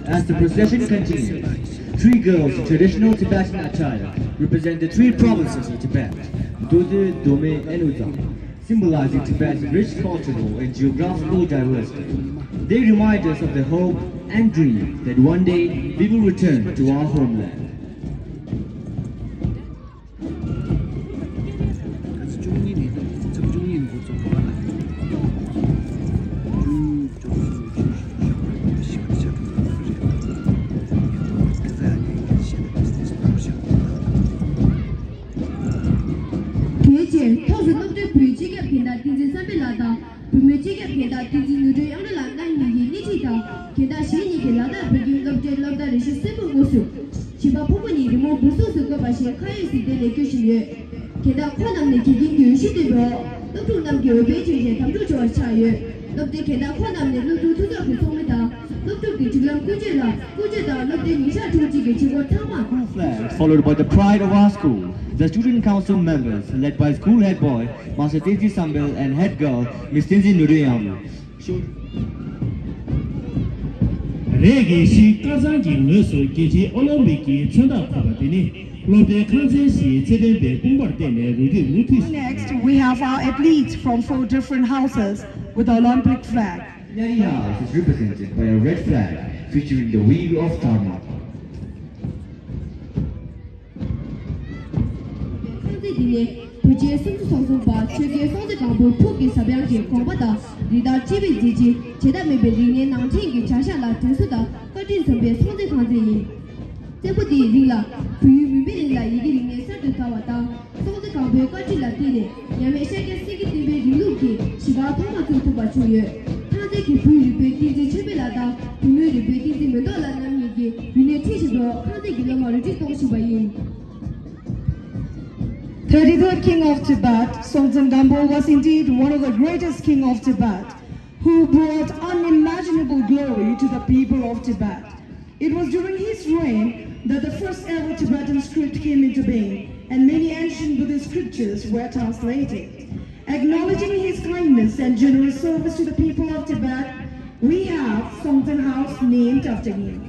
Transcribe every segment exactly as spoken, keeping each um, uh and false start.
As the procession continues, three girls in traditional Tibetan attire represent the three provinces of Tibet: Dode, Dome, and Udzang, symbolizing Tibet's rich cultural and geographical diversity. They remind us of the hope and dream that one day we will return to our homeland. དེའི་རྗེས་ཐོག་སུ་སློབ་གྲྭའི་བུའི་སྤྱི་ཁྱབ་འགན་བདག་བསྟན་འཛིན་བསམ་འཕེལ་ལགས་དང་། བུ་མོའི་སྤྱི་ཁྱབ་འགན་བདག་བསྟན་འཛིན་ནུས་སྒྲོན་དབྱངས་སྒྲོན་ལགས་རྣམ་གཉིས་ཀྱིས་སྣེ་ཁྲིད་དང་། འགན་བདག་གཞན་གཉིས་ཀྱིས་ལ་དྭགས་བོད་ཁྱིམ་སློབ་གྲྭའི་སློབ་མཐར་རེ་ཞིག་གསོན་པོར་བསྔོ་ཞུ། བྱིས་པ་ཕུ་བོ་གཉིས་རི་མོ་འབུར་གཟུགས་སུ་བཀོད་པ་ཞིག་ཁ་ཡོད་ཟིན་ཏེ་ལེགས་བཅོས་ཞུས་ཡོད། འགན་བདག་ཁོང་རྣམས་ནས་དགེ་རྒན་གྱི་འོས་གཞི་བཏོན་པའི་འོག་སློབ་ཕྲུག་རྣམས་ཀྱིས་འོས་འཕེན་བྱས་རྗེས་དམ་ཕྲུག་བྱ་བར་ཆགས་ཡོད། སློབ་གྲྭའི་འགན་བདག་ཁོང་རྣམས་ནས་སློབ་ཕྲུག་ཐུགས་འཚབ་ཀྱི་ཚོགས་མི་དང་། སློབ་ཕྲུག་གི་སྒྲིག་ལམ་ཀུན་སྤྱོད་ལ་སྐུལ་ལྕག་དང་སློབ་གྲྭའི་ཉིན་ཞག་དྲུག་གཅིག་གི་བྱེད་སྒོ་ཚང་མ། Flags, followed by the pride of our school, the student council members, led by school head boy, Master Tenzin Sambel and head girl, Miss Tenzin Nuruyang. རེས་འགའ་ཞིག་དཀར་གཙང་གི་ངོས་སུ་རྒྱལ་སྤྱིའི་ཨོ་ལིམ་པིག་གི་མཚོན་རྟགས་ཕུབ་པ་དེ་ནི་སློབ་གྲྭའི་ཁང་ཚན་བཞིའི་རྩེད་འགྲན་པའི་དཔུང་པར་བརྟེན་ནས་རུ་སྒྲིག་མུ་མཐུད། Next, we have our athletes from four different houses with the Olympic flag. Nyari House is represented by a red flag featuring the wheel of Dharma. ཁང་བརྩེགས་འདི་ནི་བོད་རྒྱལ་སུམ་ཅུ་སོ་གསུམ་པ་ཆོས་རྒྱལ་སྲོང་བཙན་སྒམ་པོའི་ཕུགས་ཀྱི་ཟབ་དབྱངས་ཀྱི་དགོངས་པ་དང་རི་དྭགས་སྤྱི་པའི་མཛད་རྗེས་བྱེ་བྲག་མེད་པའི་རིག་གནས་ནང་འདྲེན་གྱི་བྱ་གཞག་ལ་དྲན་གསོ་དང་བཀའ་དྲིན་མཚོན་པའི་སྲོང་བཙན་ཁང་བརྩེགས་ཡིན། བཙན་པོ་འདིའི་རིང་ལ་བོད་ཡུལ་མུན་པའི་གླིང་ལ་ཡི་གེ་རིག་གནས་གསར་དུ་དར་བ་དང་། སྲོང་བཙན་སྒམ་པོའི་བཀའ་དྲིན་ལ་བརྟེན་ནས་ཉམས་མེད་ཤཱཀྱ་སེང་གེ་བསྟན་པའི་རིང་ལུགས་ཀྱི་གཞིས་ཁང་ཐོག་མ་བཙུགས་ཐུབ་པ་བྱུང་ཡོད། ཐང་རྩེ་གི་བོད་རིག་པའི་བསྟན་འཛིན་ཆོས་འཕེལ་ལགས་དང་བུ་མོའི་རིག་པའི་བསྟན་འཛིན་མེ་ཏོག་ལགས་རྣམ་གཉིས་ཀྱིས་རིག་གནས་ཁྲིད་བཞིན་པའི་ཐང་རྩེ་གི་སློབ་མ་རུ་སྒྲིག་གཏོང་བཞིན་པ་ཡིན། Thirty-third King of Tibet, Songtsen Gampo was indeed one of the greatest king of Tibet, who brought unimaginable glory to the people of Tibet. It was during his reign that the first ever Tibetan script came into being, and many ancient Buddhist scriptures were translated. Acknowledging his kindness and generous service to the people of Tibet, we have Songtsen House named after him.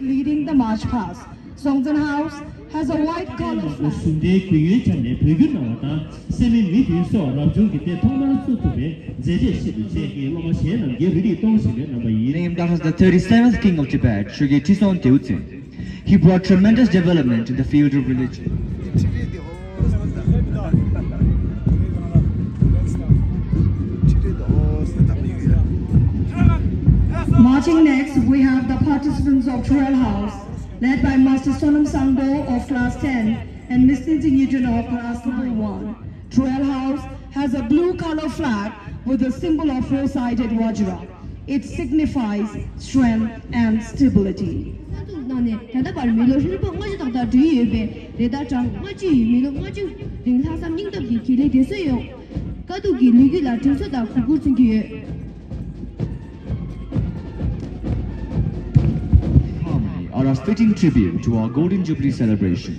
Leading the march past, Songtsen House has a white collar flag. གཞུང་འབྲེལ་གུ་ཡངས་ཆ་ནས་བོད་བསྒྱུར་གནང་བ་དང་། སད་མི་མི་དེ་སོགས་རབ་བྱུང་གི་སྡེ་ཐོག་མར་བཙུགས་ཐུབ་པའི་མཛད་རྗེས་ཆེད་དུ་བཅས་ཀྱི་སློབ་མ་གཞན་རྣམས་ཀྱིས་རུ་སྒྲིག་གཏོང་བཞིན་པའི་རྣམ་པ་ཡིན། Named after the thirty-seventh king of Tibet, Shogye Trisong Teutzen. He brought tremendous development in the field of religion. Marching next, we have the participants of Trail House, led by Master Sonam Sangdo of class ten and Miss Tenzin Yidren of class number one. Trail House has a blue color flag with the symbol of four-sided Vajra. It signifies strength and stability. གསར་འཛུགས་གནང་ནས་ད་ལྟ་བར་མི་ལོ་ཧྲིལ་པོ་ལྔ་བཅུ་ཏག་ཏག་འགྲོ་ཡི་ཡོད་པའི་རེད་མདའ་གྲངས་ལྔ་བཅུ་ཡིས་མི་ལོ་ལྔ་བཅུ་རིང་ལྷག་བསམ་སྙིང་སྟོབས་ཀྱི་དགེ་ལས་དེ་ཚོའི་ཡོང་དཀའ་སྡུག་གི་ལོ་རྒྱུས་ལ་དྲན་གསོ་དང་གུས་བཀུར་མཚོན་གྱི་ཡོད། Harmony are a fitting tribute to our Golden Jubilee celebration.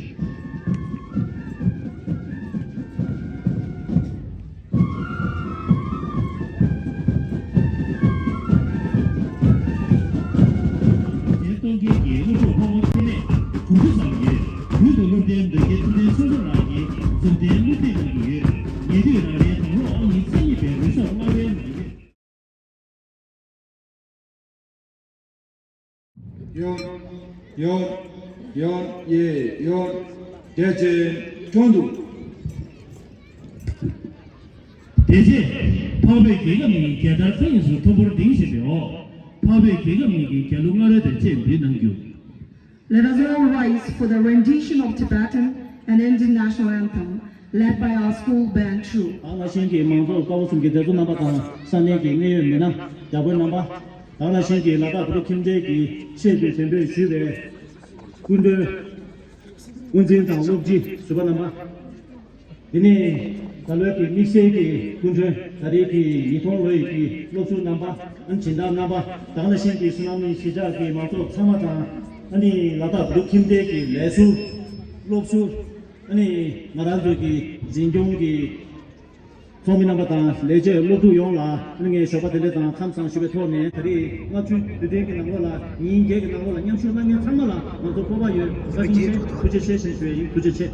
གཏོང་མཁན་གྱི་སློབ་ཕྲུག་ཕོ་མོ་ཁེ་ལས་དྲུག་ཅུ་ཙམ་ཡོད། ཡུལ་དུ་སློབ་གྲྭའི་འདོན་རྒྱལ་ཐུབ་བསྟན་ཆོས་འཛོམས་ལགས་ཀྱིས་མཛུབ་སྟོན་མུ་མཐུད་གནང་གི་ཡོད། ཉེ་དུས་རང་རེའི་དང་ལོ་ཨང་ཉི་ཤུ་རྩ་གཉིས་པའི་རུ་ཤོག་ལྔ་པའི་ནང་ཡོད། ཡོད། ཡོད། ཡོད། ཡེ། ཡོད། དེ་ཚེ་ཁྲོན་དུ། དེ་རྗེས་འཕགས་བོད་རྒྱལ་ཁབ་གཉིས་རྒྱལ་དར་ཚ་ཡིས་སུ་མཐོན་པོར་ལྡིང་བཞིན་པའི་འོག་འཕགས་བོད་རྒྱལ་ཁབ་གཉིས་ཀྱི་རྒྱལ་གླུ་སྔ་རོལ་དུ་ཆེད་འབུལ་གནང་རྒྱུ། Let us all rise for the rendition of Tibetan and Indian national anthem, led by our school band troupe. ད་ག་ནང་བཞིན་གྱི་མང་ཚོགས་དཀར་པོ་གསུམ་གྱི་སྡེ་ཚོགས་རྣམ་པ་དང་ས་གནས་ཀྱི་གནད་ཡོད་མི་སྣ་ཡག་པོའི་རྣམ་པ། ད་ག་ནང་བཞིན་གྱི་ལ་དྭགས་བོད་ཁྱིམ་སྡེ་གྱི་ཆེད་དུ་གདན་འདྲེན་ཞུས་པའི་སྐུ་མགྲོན། དབུ་འཛིན་དང་སློབ་སྤྱི་ཟུར་པ་རྣམ་པ། དེ་ནས་ད་ལོའི་གི་དམིགས་བསལ་གྱི་སྐུ་མགྲོན་ད་རེས་ཀྱི་ཉིས་སྟོང་ལོའི་གི་སློབ་ཟུར་རྣམ་པ། ཨ་ནི་སྦྱིན་བདག་རྣམ་པ། ད་ག་ནང་བཞིན་གྱི་བསོད་ནམས་གླིང་གཞིས་ཆགས་ཀྱི་མང་ཚོགས་ཚང་མ་དང་། ཨ་ནི་ལ་དྭགས་བོད་ཁྱིམ་སྡེ་གྱི་ལས་ཟུར། སློབ་ཟུར། ཨ་ནི་ང་རང་ཚོའི་གི་འཛིན་སྐྱོང་གི་ཚོགས་མི་རྣམ་པ་དང་ལས་བྱེད་སློབ་ཕྲུག་ཡོངས་ལ་ཨ་ནི་ངས་ཞོགས་པ་བདེ་ལེགས་དང་ཁམས་བཟང་ཞུ་བའི་ཐོག་ནས། ད་རེས་ལྔ་བཅུའི་དུས་དྲན་གྱི་ནང་ལོགས་ལ་ཉིན་བརྒྱད་ཀྱི་ནང་ལོགས་ལ་མཉམ་ཞུགས་གནང་མཁན་ཚང་མ་ལ་ང་ཚོ་སྤོབས་པ་ཡོད། བཀའ་དྲིན་ཆེ། ཐུགས་རྗེ་ཆེ་ཞེས་ཞུ་ཡ་ཡིན། ཐུགས་རྗེ་ཆེ།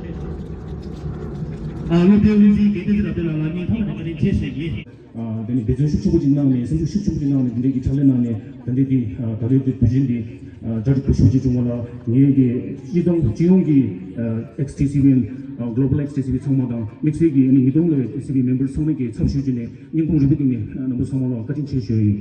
ཨ། སློབ་གྲྭའི་དབུ་འཛིན་རྒན་བསྟན་འཛིན་རབ་བརྟན་ལགས་ལ་སྙིང་ཐག་པ་ནས་བཀའ་དྲིན་ཆེ་ཞུ་ཡ་ཡིན། ཨ། དེ་ནི་འབད་བརྩོན་ཤུགས་ཆེན་པོ་ཅིག་གནང་ནས། སེམས་ཤུགས་ཤུགས་ཆེན་པོ་ཅིག་གནང་ནས། འདི་འདྲའི་གི་ཕྱག་ལས་གནང་ནས། ད་ལྟའི་དུས་ད་ལྟའི་དུས་དུས་ཆེན་འདི་ཨ་གྲ་སྒྲིག་གོ་ཤུགས་ཅིག་བྱུང་བ་ལ། ངེད་ཀྱི་སྤྱི་ཚོགས་སྤྱི་ཡོངས་ཀྱི་ཨ་ཨེགས་ཊི་སི་བི་ཨེན་ཨ་གོ་ལོ་བལ་ཨེགས་ཊི་སི་བི་ཚང་མ་དང་། དམིགས་བསལ་གྱི་ཨ་ནི་ཉིས་སྟོང་ལོའི་ཨེགས་ཊི་སི་བི་མེམ་བར་ཚང་མ་གི་ཚབ་ཞུས་བྱས་ནས་སྙིང་ཁོང་རུས་པའི་གཏིང་ནས་ཨ་རྣམ་པ་ཚང་མ་ལ་བཀའ་དྲིན་ཆེ་ཞུ་ཡ་ཡིན།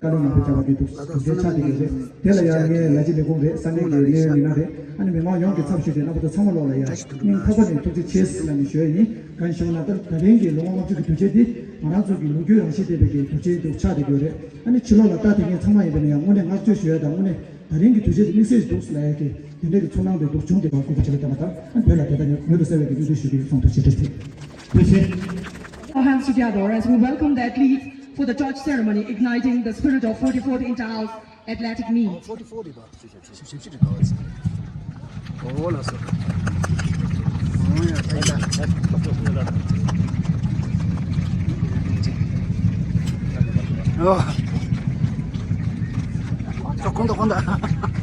བཀའ་སློབ་ནང་དུ་བྱ་བ་དེ་འདུག་གྲུབ་འབྲས་ཆགས་བསྡད་ཡོད་རེད། དེ་ལ་ཡང་ངས་ལ་ཅི་ལས་ཁུངས་རེད། ས་གནས་ཀྱི་གནད་ཡོད་མི་སྣ་རེད། ཨ་ནི་མི་མང་ཡོངས་ཀྱི་ཚབ་ཞུས་ཏེ་རྣམ་པ་ཚོ་ཚང་མ་ལོག་ལ་ཡང་སྙིང་ཐག་པ་ནས་ཐུགས་རྗེ་ཆེ་ཟེར་ལབ་ནས་ཞུ་ཡ་ཡིན། གང་ཞུ་ན། ད་ད་རིང་གི་ལོ་ངོ་ལྔ་བཅུ་གི་དུས་ཆེན་འདི་ང་རང་ཚོ་གི་ལོ་རྒྱུས་རང་བཞིན་ལྡན་པའི་གི་དུས་ཆེན་དུ་ཆགས་བསྡད་ཡོད་རེད། ཨ་ནི་ཕྱི་ལོགས་ལ་ལྟ་བསྡད་མཁན་ཚང་མ་ཡིན་པ་ན་ཡང་དངོས་གནས་བསྔགས་བརྗོད་ཞུ་ཡ་དང་། དངོས་གནས་ད་རིང་གི་དུས་ཆེན་འདི་དམིགས་བསལ་ཞིག་འདུག་ཟེར་ལབ་ཡ་གི་དེ་འདྲ་གི་ཚོར་སྣང་དེ་འདུག་བྱུང་། དེ་བར་སྐུ་ཁ་ཆེ་ལ་བལྟས་པ་དང་། ཨ་ནི་བོད་ལ་དེ་ལྟར་མྱུར་དུ་གསལ་བའི་གི་སྨོན་འདུན་ཞུ་གི་ཡོད། ཚོགས་འདུ་ཆེ་གྲས་དེ། ཐུགས་རྗེ་ཆེ། Our hands together as we welcome the athletes for the torch ceremony igniting the spirit of forty-fourth Inter-House Athletic Meet. Oh, forty-four. Oh, la so. Oh, yeah, thank you. Oh. So, come on, come on.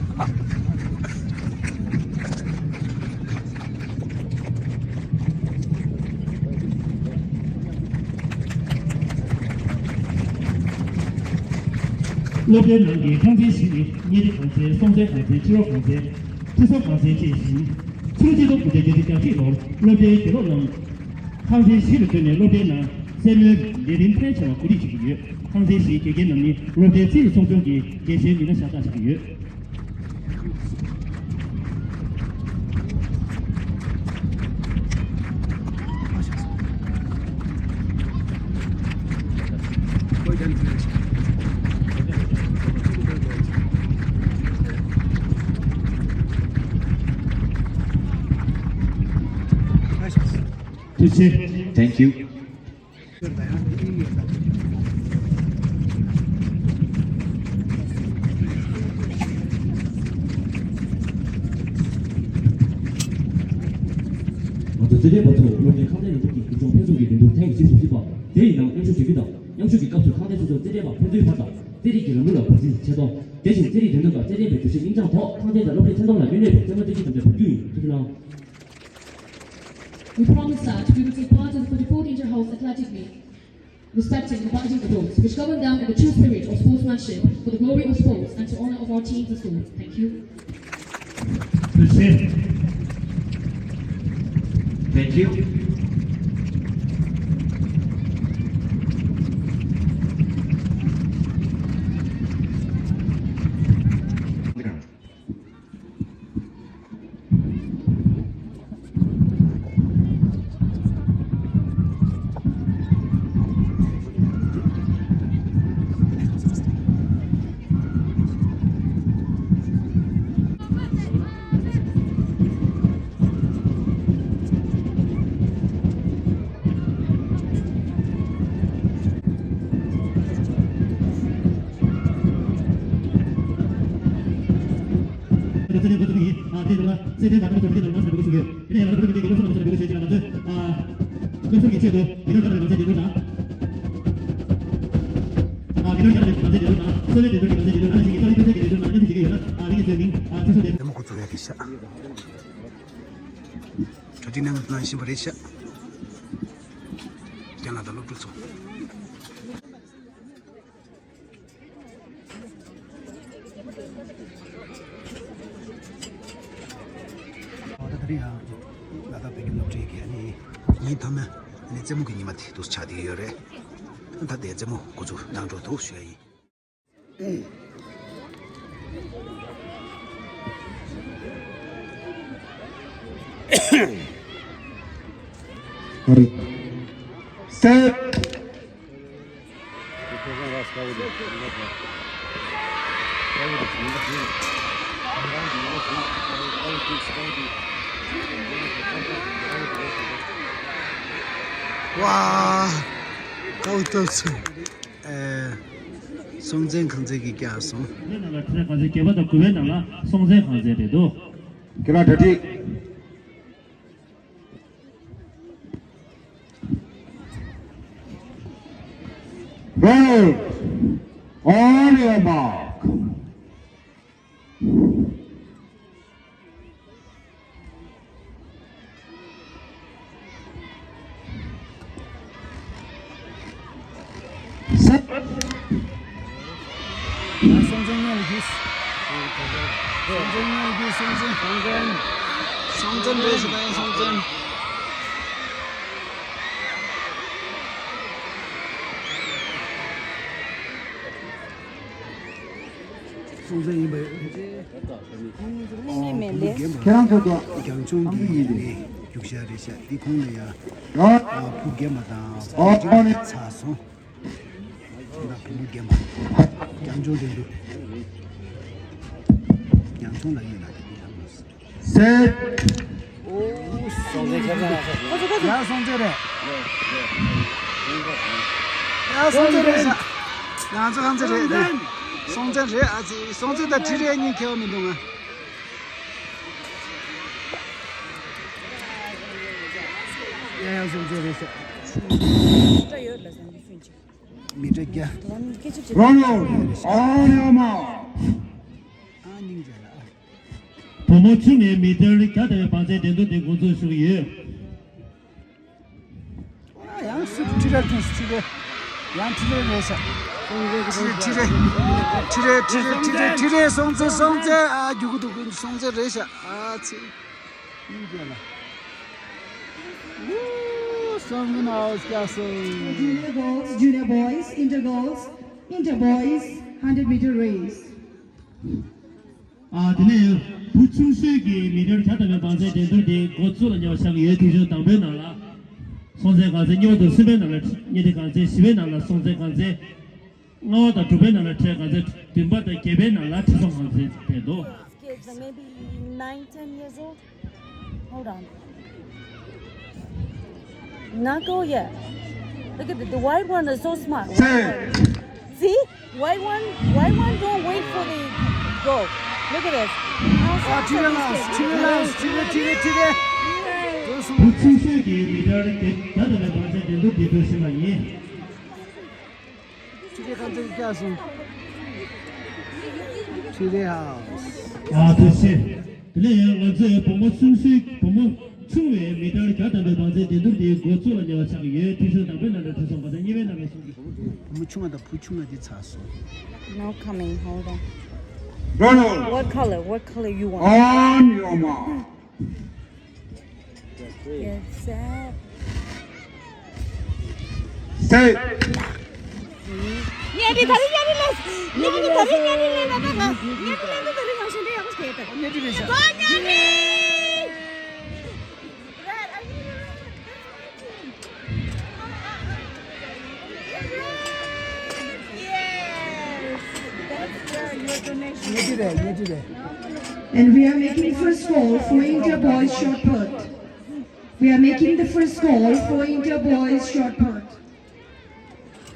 སློབ་གྲྭའི་ནང་གི་ཁང་ཚན་བཞི་ནི་གཉེར་སྒྲིག་ཁང་ཚན། སྲོང་བཙན་ཁང་ཚན། ཕྱི་རོལ་ཁང་ཚན། ཁྲི་ཟུར་ཁང་ཚན་བཅས་ཡིན། ཕྱི་ལོ་ཆིག་སྟོང་དགུ་བརྒྱ་བརྒྱད་ཅུ་གྱ་གཅིག་ལོར་སློབ་གྲྭའི་དགེ་སློབ་རྣམས་ཁང་ཚན་བཞི་རུ་བསྡུས་ནས་སློབ་གྲྭའི་ནང་སེར་མོའི་ལས་རིམ་ཕལ་ཆེ་བ་གོ་སྒྲིག་བྱེད་ཀྱི་ཡོད། ཁང་ཚན་བཞིའི་དགེ་རྒན་རྣམས་ནི་སློབ་གྲྭའི་རྩིས་རིག་ཚོགས་ཆུང་གི་དགེ་བཤེས་མི་སྣ་ཤ་སྟག་ཆགས་ཀྱི་ཡོད། ཐུགས་རྗེ་ཆེ། Thank you. ང་ཚོ་རྩེད་འགྲན་པ་ཚོ་སློབ་གྲྭའི་ཁང་ཚན་རིམ་པ་གི་འཛིན་སྐྱོང་ཕན་ཚུན་གྱི་འགྲན་བསྡུར་ཐེངས་གཅིག་སུ་གཅིག་པ་དེ་ཡི་ནང་མཉམ་ཞུགས་བྱེད་རྒྱུ་དང་། མཉམ་ཞུགས་ཀྱི་སྐབས་སུ་ཁང་ཚན་སོ་སོར་རྩེད་འགྲན་པ་ཕན་ཚུན་བར་དང་། རྩེད་རིགས་ཀྱི་ལམ་ལུགས་ལ་གུས་བརྩི་ཆེ་མཐོང་། དེ་བཞིན་རྩེད་རིགས་འགྲན་བསྡུར་དང་རྩེད་འགྲན་པའི་གྲུ་བཞི་སྙིང་བཅངས་ཐོག་ཁང་ཚན་དང་སློབ་གྲྭའི་མཚན་མཐོང་ལ་གཡོན་གནས་པའི་རྩེད་མོ་རྩེ་རྒྱུའི་དམ་བཅའ་འབུལ་རྒྱུ་ཡིན། ཐུགས་རྗེ་གནང་། We promise that we will take part in the forty-fourth Inter-House Athletic Meet, respecting the budging rules which govern them in the true spirit of sportsmanship, for the glory of sports and to honor of our teams and schools. Thank you. Thank you. རྩེད་མོ་འགོ་ཚུགས་ཡ་དེ་ཤག་གྲ་སྒྲིག་གནང་གནང་བཞིན་པ་རེད་ཤག་རྒན་ལགས་དང་སློབ་ཕྲུག་ཚོ། ད་ད་རེས་ཡང་ལ་དྭགས་བོད་ཀྱི་སློབ་གྲྭའི་གི་ཨ་ནི་ཉིན་མཐའ་མའི་ཨ་ནི་རྩེད་མོ་གི་ཉི་མ་དེ་འདུག་ཆགས་བསྡད་ཀྱི་ཡོད་རེད། ད་ལྟའི་རྩེད་མོ་འགོ་འཛུགས་གནང་འགྲོ་འདུག་ཞུ་ཡ་ཡིན། Set. ཝ། ཀའོ་ཏོ་ཚུ། ཨེ། སྲོང་བཙན་གངས་རྩེ་གིས་བཀྱགས་སོང་། དེ་ནང་ལ་ཁྲི་རལ་གངས་རྩེ་བརྒྱད་པ་དང་དགུ་པའི་ནང་ལ་སྲོང་བཙན་གངས་རྩེ་རེད་འདུག་ཁྱེད་རང་གྲ་སྒྲིག Roll. On your mark. Set. སྲོང་བཙན་སྔོན་ལ་རྒྱུགས། སྲོང་བཙན་སྔོན་ལ་རྒྱུགས། སྲོང་བཙན། སྲོང་བཙན། སྲོང་བཙན་རེད་ཟེར་ན་ཡང་སྲོང་བཙན། སྲོང་བཙན་ཡིན་པ། ཁོང་ཚོ་ཁོང་ཚོ་རྨི་ལམ་མེད་ལེ། རྒན་པ། ཁྱེད་རང་ཚོ་ཚོ། རྒྱང་མཆོང་གི་ཡིན་པའི་རྒྱུག་ཤར་རེད་ཤག་འདི་ཁོང་ལ་ཡ། ཨ་བུ་རྒན་པ་དང་ཨོ་ཨོ་ནི། ཚར་སོང་། ད་བུ་མོ་རྒན་པ། རྒྱང་མཆོང་འགྲན་བསྡུར། རྒྱང་མཆོང་ལ་ཡིན་ན་དེ་འདྲ་ཡང་མ་ཟེར། སེ། ཡང་སྲོང་བཙན་རེད། ཡང་སྲོང་བཙན་རེད་ཤག་ང་ཚོ་གང་ཚེ་རེད་ཤག་ང་ཚོ་གང་ཚེ་རེད་དེ། སྲོང་བཙན་རེད། ཨ་ཙི། སྲོང་བཙན་དང་ཁྲི་རལ་གཉིས་ཁྱད་པར་མི་འདུག་ང་། ཡང་ཡང་སྲོང་བཙན་རེད་ཤག་མི་ཊར་བརྒྱ། Run out. On your mark. ཨ་སྙིང་རྗེ་ལ་ཨ། བུ་མོ་བཅུ་ནས་མི་ཊར་བརྒྱ་ལྡང་བའི་བང་རྩལ་འགྲན་བསྡུར་འདི་འགོ་འཛུགས་ཞུ་གི་ཡོད། ཨ་ཡང་སྲིད་ཁྲི་རལ་ཐོན་སྲིད་ཁྲི་རལ། ཡང་ཁྲི་རལ་རེད་ཤག་ཁྲི་རལ་ཁྲི་རལ་ཁྲི་རལ་ཁྲི་རལ་ཁྲི་རལ་ཁྲི་རལ། སྲོང་བཙན། སྲོང་བཙན། ཨ་རྒྱུག་གི་འདུག་སྲོང་བཙན་རེད་ཤག་ཨ་ཙི། Woo, Songwon House Castle. Junior girls, junior boys, inter girls, inter boys, hundred meter race. ཨ་དེ་ནས་བུ་ཆུང་ཤོས་ཀྱི་མི་ཊར་བརྒྱ་ལྡང་བའི་བང་རྩལ་འགྲན་བསྡུར་དེ་འགོ་བཙུགས་ལ་ཉེ་བ་ཆགས་ཀྱི་ཡོད། དེ་བཞིན་དང་པོའི་ནང་ལ་སྲོང་བཙན་གངས་རྩེ། གཉིས་པ་དང་གསུམ་པའི་ནང་ལ་ཁྲི་གཉན་ཁྲི་གངས་རྩེ། བཞི་པའི་ནང་ལ་སྲོང་བཙན་གངས་རྩེ། ལྔ་པ་དང་དྲུག་པའི་ནང་ལ་ཁྲི་རལ་གངས་རྩེ། བདུན་པ་དང་བརྒྱད་པའི་ནང་ལ་ཁྲི་སྲོང་གངས་རྩེ་བསྡད་འདུག Kids are maybe nine, ten years old. Hold on. Not go yet. Look at the, the white one is so smart. White one. See? White one, white one don't wait for the go. Look at this. How smart are these kids? ཁྲི་རལ་ཁྲི་རལ་ཁྲི་རལ་ཁྲི་རལ། བུ་ཆུང་ཤོས་ཀྱི་མི་ཊར་བརྒྱ་ལྡང་བའི་བང་རྩལ་འགྲན་བསྡུར་འདི་འགོ་བཟུང་བ་ཡིན། ཁྲི་རལ་གངས་རྩེ་བཀྱགས་སོང་། ཁྲི་རལ་ཧའོ། ཨ་ཐུགས་རྗེ་ཆེ། དེ་ནས་ཡང་ང་ཚོས་བུ་མོ་ཆུང་ཤོས། བུ་མོ་ཆུང་བའི་མི་ཊར་བརྒྱ་ལྡང་བའི་བང་རྩལ་འགྲན་བསྡུར་དེ་འགོ་བཙུགས་ལ་ཉེ་བ་ཆགས་ཀྱི་ཡོད། ཁྲི་སྲོང་དང་པོའི་ནང་ལ་ཁྲི་སྲོང་གངས་རྩེ་གཉིས་པའི་ནང་ལ་སོང་གི། བུ་མོ་ཆུང་བ་དང་བུ་ཆུང་བ་དེ་ཚར་སོང་། No coming. Hold on. Run out. What color? What color you want? On your mark. Get set. Set. ཉལ་ཏེ་ད་རེས་ཉལ་ཏེ་ལས། ཉལ་ཏེ་ད་རེས་ཉལ་ཏེ་ལས་ན་ད་ང་ཉལ་ཏེ་ལས་ན་ད་རེས་ང་ཞིང་ཏེ་ཡག་པོ་བྱས་ད། ཉལ་ཏེ་རེད་ཤག་ད་ཉལ་ཏེ། And we are making first call for inter boys shot put. We are making the first call for inter boys shot put.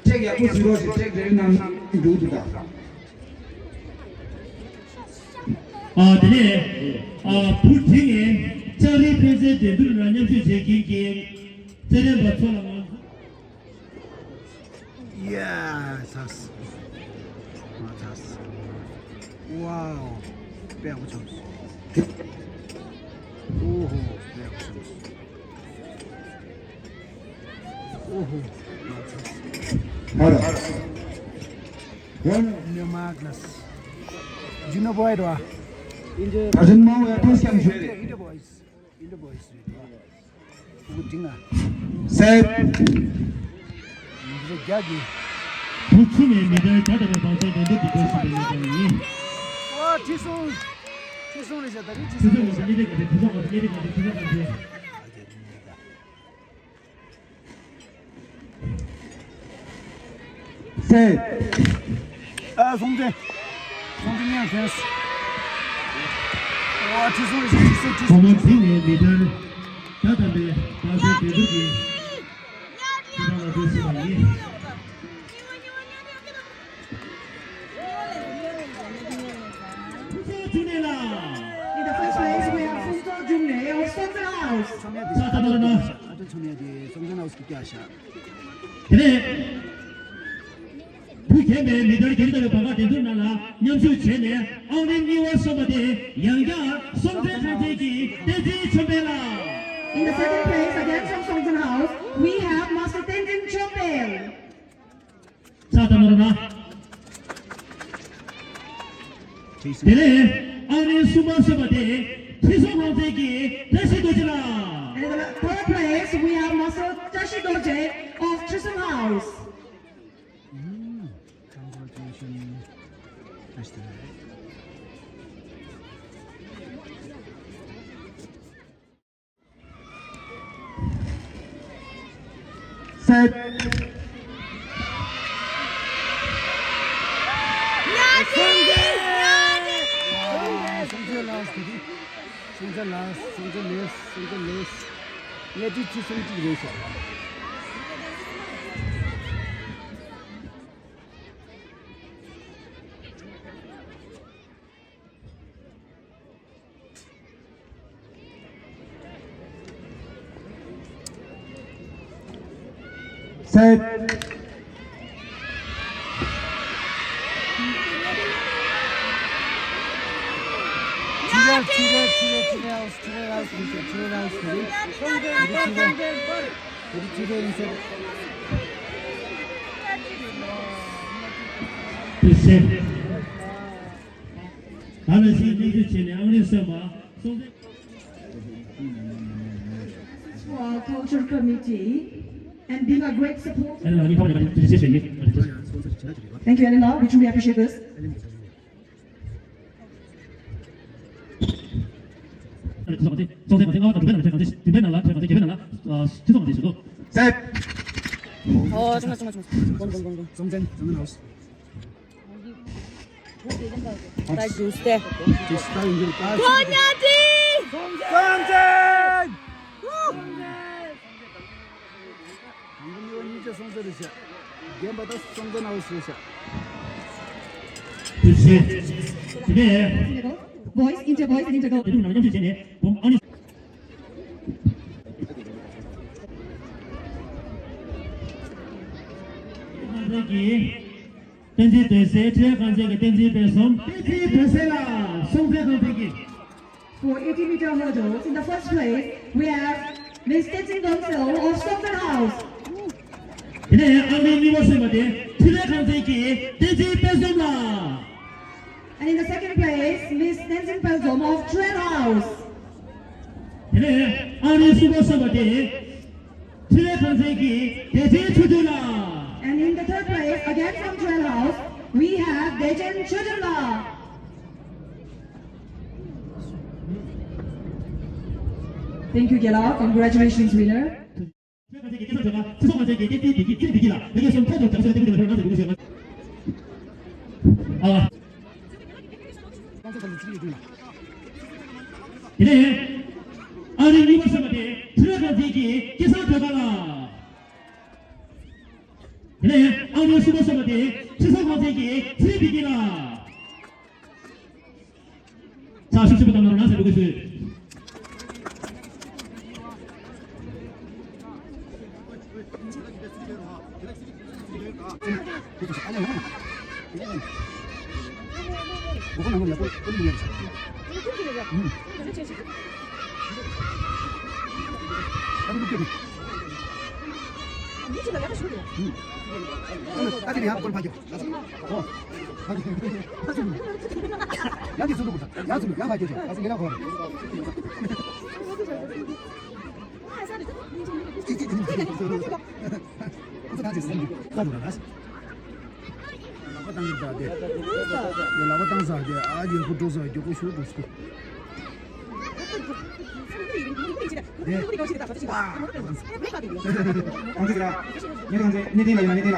Check ཡག་པོ་བྱེད་རོགས་ཞེས་check རེ་གནང་འདུག་འདུག་ད། ཨ་དེ་ནས་ཨ་བུ་དེ་ནས་ལྕགས་རིའི་འཕེན་རྩལ་འགྲན་བསྡུར་ནང་མཉམ་ཞུགས་བྱེད་མཁན་གྱི་རྩེད་འགྲན་པ་ཚོ་ལ་ང་ཚོ། Yes. མ་ཚར། Wow. དཔེ་ཡག་པོ་བྱུང་། ཨོ་ཧོ། དཔེ་ཡག་པོ་བྱུང་། ཨོ་ཧོ། མ་ཚར། ཧ་ར། ཧ་ར། ནེ་མ་ག་ལས། ཇུ་ནོ་བོའི་རོ། ད་ཕྱིན་མ་འོས་ཐོས་ཀྱང་ཞུས་རེད། Inter boys རེད། ཨུ་ཅིང་ཨ། སེ། འདི་རྒྱ་གི། བུ་ཆུང་བའི་མི་ཊར་བརྒྱ་ལྡང་བའི་བང་རྩལ་འགྲན་བསྡུར་འདི་འགོ་བཟུང་བའི་གནས་སྟངས་ཡིན། ཨོ་ཁྲི་སྲོང་། ཁྲི་སྲོང་རེད་ཤག་ད་རེས་ཁྲི་ཁྲི་སྲོང་སྲོང་རེད་ཤག་གཉིས་ཀའི་ག་དེ་ཁྲི་སྲོང་ག་དེ་གཉིས་ཀའི་ག་དེ་ཁྲི་སྲོང་ག་དེ། སེ། ཨ་སྲོང་བཙན། སྲོང་བཙན་ ཁོང་མོ་འདི་ནས་མི་ལྟར་བརྒྱ་ཐམ་པའི་བར་སེང་འགྲན་བསྡུར་གྱི་ཁྱེད་རང་ལ་འགྲོ་ཞུ་བ་ཡིན། ཕུན་ཚོགས་འབྱུང་གནས་ལགས། In the first place, we have Phuntsog Jungnae of Songtsen House. ཕྱག་ཐལ་མ་རོ་ན། ཨ་ཏོ་ཚོ་ནས་དེ་སོང་ཙང་ཨའུ་སི་ཀི་ཀྱ་ཤ། དེ་ནས། བུ་རྒན་པའི་མི་ལྟར་རྒན་ལྟ་བུའི་བར་ཁ་འགྲན་བསྡུར་ནང་ལ་མཉམ་ཞུགས་བྱས་ནས་ཨང་རིམ་གཉིས་པ་སོན་པ་དེ་ཡང་བསྐྱར་སྲོང་བཙན་ཁང་ཚན་གྱི་བསྟན་འཛིན་ཆོས་འཕེལ་ལགས། In the second place, again from Songtsen House, we have Master Tenzin Chopel. ཕྱག་ཐལ་མ་རོ་ན། དེ་ནས་ཨང་རིམ་གསུམ་པ་སོན་པ་དེ་ཁྲི་སྲོང་ལྷ་མཛེས་ཀྱི་བཀྲ་ཤིས་རྡོ་རྗེ་ལགས། And in the third place, we have Master Tashi Dorje of Trisong House. Congratulations. Set. སྲོང་བཙན་ལགས། སྲོང་བཙན་ལགས། སྲོང་བཙན་ལགས། སྲོང་བཙན་ལགས། གཉའ་ཁྲི་ཁྲི་སྲོང་གཅིག་རེད་ཤག Set. ད་ལ་ཞིག་གནས་ཚུལ་བྱས་ནས་ཨང་རིམ་གསན་པ། For our culture committee and being a great support. Thank you, Anila. We truly appreciate this. ཨོ། ཙང་ཙང་ཙང་ཙང་། གོང་གོང་གོང་གོང་། ཙང་ཙང་ཙང་ཙང་། ད་རྒྱུགས་ཏེ། རྒྱུགས་ཏེ་ཡིན་གྱི་རེད། ད་ཀོ་ཉ་ཏི། ཙང་ཙང་། དང་པོ་གཉིས་པ་གཉིས་ཆ་སྲོང་བཙན་རེད་ཤག་རྒན་པ་ད་སྲོང་བཙན་ཨའུ་སི་རེད་ཤག་དེ་ནས། Boys, inter boys, inter girls. དེ་དུས་ནང་མཉམ་ཞུགས་བྱས་ནས་བུམ་ཨ་ནི། ཁང་ཚན་གྱི་བསྟན་འཛིན་དོན་གསལ། ཁྲི་ཁང་ཚན་གྱི་བསྟན་འཛིན་དཔལ་འཛོམས། བསྟན་འཛིན་དོན་གསལ་ལགས། སྲོང་བཙན་ཁང་ཚན་གྱི། For eighty meter hurdles, in the first place, we have Miss Tenzin Gomseo of Songtsen House. དེ་ནས་ཨང་རིམ་གཉིས་པ་སོན་པ་དེ་ཁྲི་ལས་ཁང་ཚན་གྱི་བསྟན་འཛིན་དཔལ་འཛོམས་ལགས། And in the second place, Miss Tenzin Pelzom of Tren House. དེ་ནས་ཨང་རིམ་གསུམ་པ་སོན་པ་དེ་ཁྲི་ལས་ཁང་ཚན་གྱི་བདེ་ཆེན་ཆོས་སྒྲོན་ལགས། And in the third place, again from Tren House, we have Dechen Chodon Lal. Thank you, Gela. Congratulations, winner. ཁྲི་ཁང་ཚན་གྱི་སྐལ་བཟང་སྒྲོལ་དཀར། ཁྲི་སྲོང་ཁང་ཚན་གྱི་བསྟན་འཛིན་བདེ་སྐྱིད། བསྟན་འཛིན་བདེ་སྐྱིད་ལགས། ལས་ཀའི་སོན་ཐོག་ཏུ་བྱ་བ་ཞིག་ལ་བརྟེན་པའི་ལས་རོགས་གནང་ཟེར་འབོད་སྐུལ་ཞུ་ཡོད། ཨ། དེ་ནས་ཨང་རིམ་གཉིས་པ་སོན་པ་དེ་ཁྲི་ཁང་ཚན་གྱི་སྐལ་བཟང་སྒྲོལ་དཀར་ལགས། དེ་ནས་ཨང་རིམ་གསུམ་པ་སོན་པ་དེ་ཁྲི་སྲོང་ཁང་ཚན་གྱི་ཚེ་རིང་བདེ་སྐྱིད་ལགས། ཕྱག་ཞུ་ཞུ་བ་དང་ནོར་ལ་ཟེར་འབོད་སྐུལ་ཞུ། ལག་པ་བཏང་གི་ཟ་དེ། ལག་པ་བཏང་ཟ་དེ། ཨ་ཡོད་ཁུ་འགྲོ་ཟ་རྒྱུ་ཁུ་ཤུ་འགྲོ་སུ། དེ། ཨང་ཅི་ར། ཉེ་དང་ཅི་ཉེ་དེ་ལ་ཡིན་ན་ཉེ་དེ་ལ།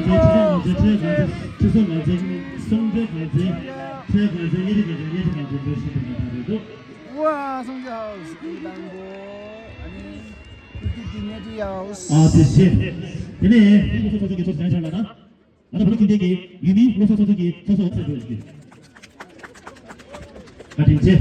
ཁང་ཚན། ཁྲི་སྲོང་ཁང་ཚན། ཁྲི་སྲོང་ཁང་ཚན། སྲོང་བཙན་ཁང་ཚན། ཁྲི་སྲོང་ཁང་ཚན། གཉའ་ཁྲི་ཁང་ཚན། གཉའ་ཁྲི་ཁང་ཚན། འགྲོ་བཞིན་པའི་གནས་སྟངས་རེད་འདུག་ཝ། སྲོང་བཙན་ཧའུ་སི་སྐུ་དང་པོ། ཨ་ནི་སྐུ་དུས་ཀྱི་གཉའ་ཁྲི་ཧའུ་སི། ཨ་དེ་བཞིན། དེ་ནས་སློབ་གསོ་ཚོགས་ཆུང་གི་ཚོགས་གཙོ་ལགས་དང་། ད་ལྟ་བོད་ཁྱིམ་སྡེ་གི་ཡུལ་མིའི་སློབ་གསོ་ཚོགས་ཆུང་གི་ཚོགས་གཙོ་ཚེ་རིང་སྐུ་ཞབས། བཀའ་དྲིན་ཆེ།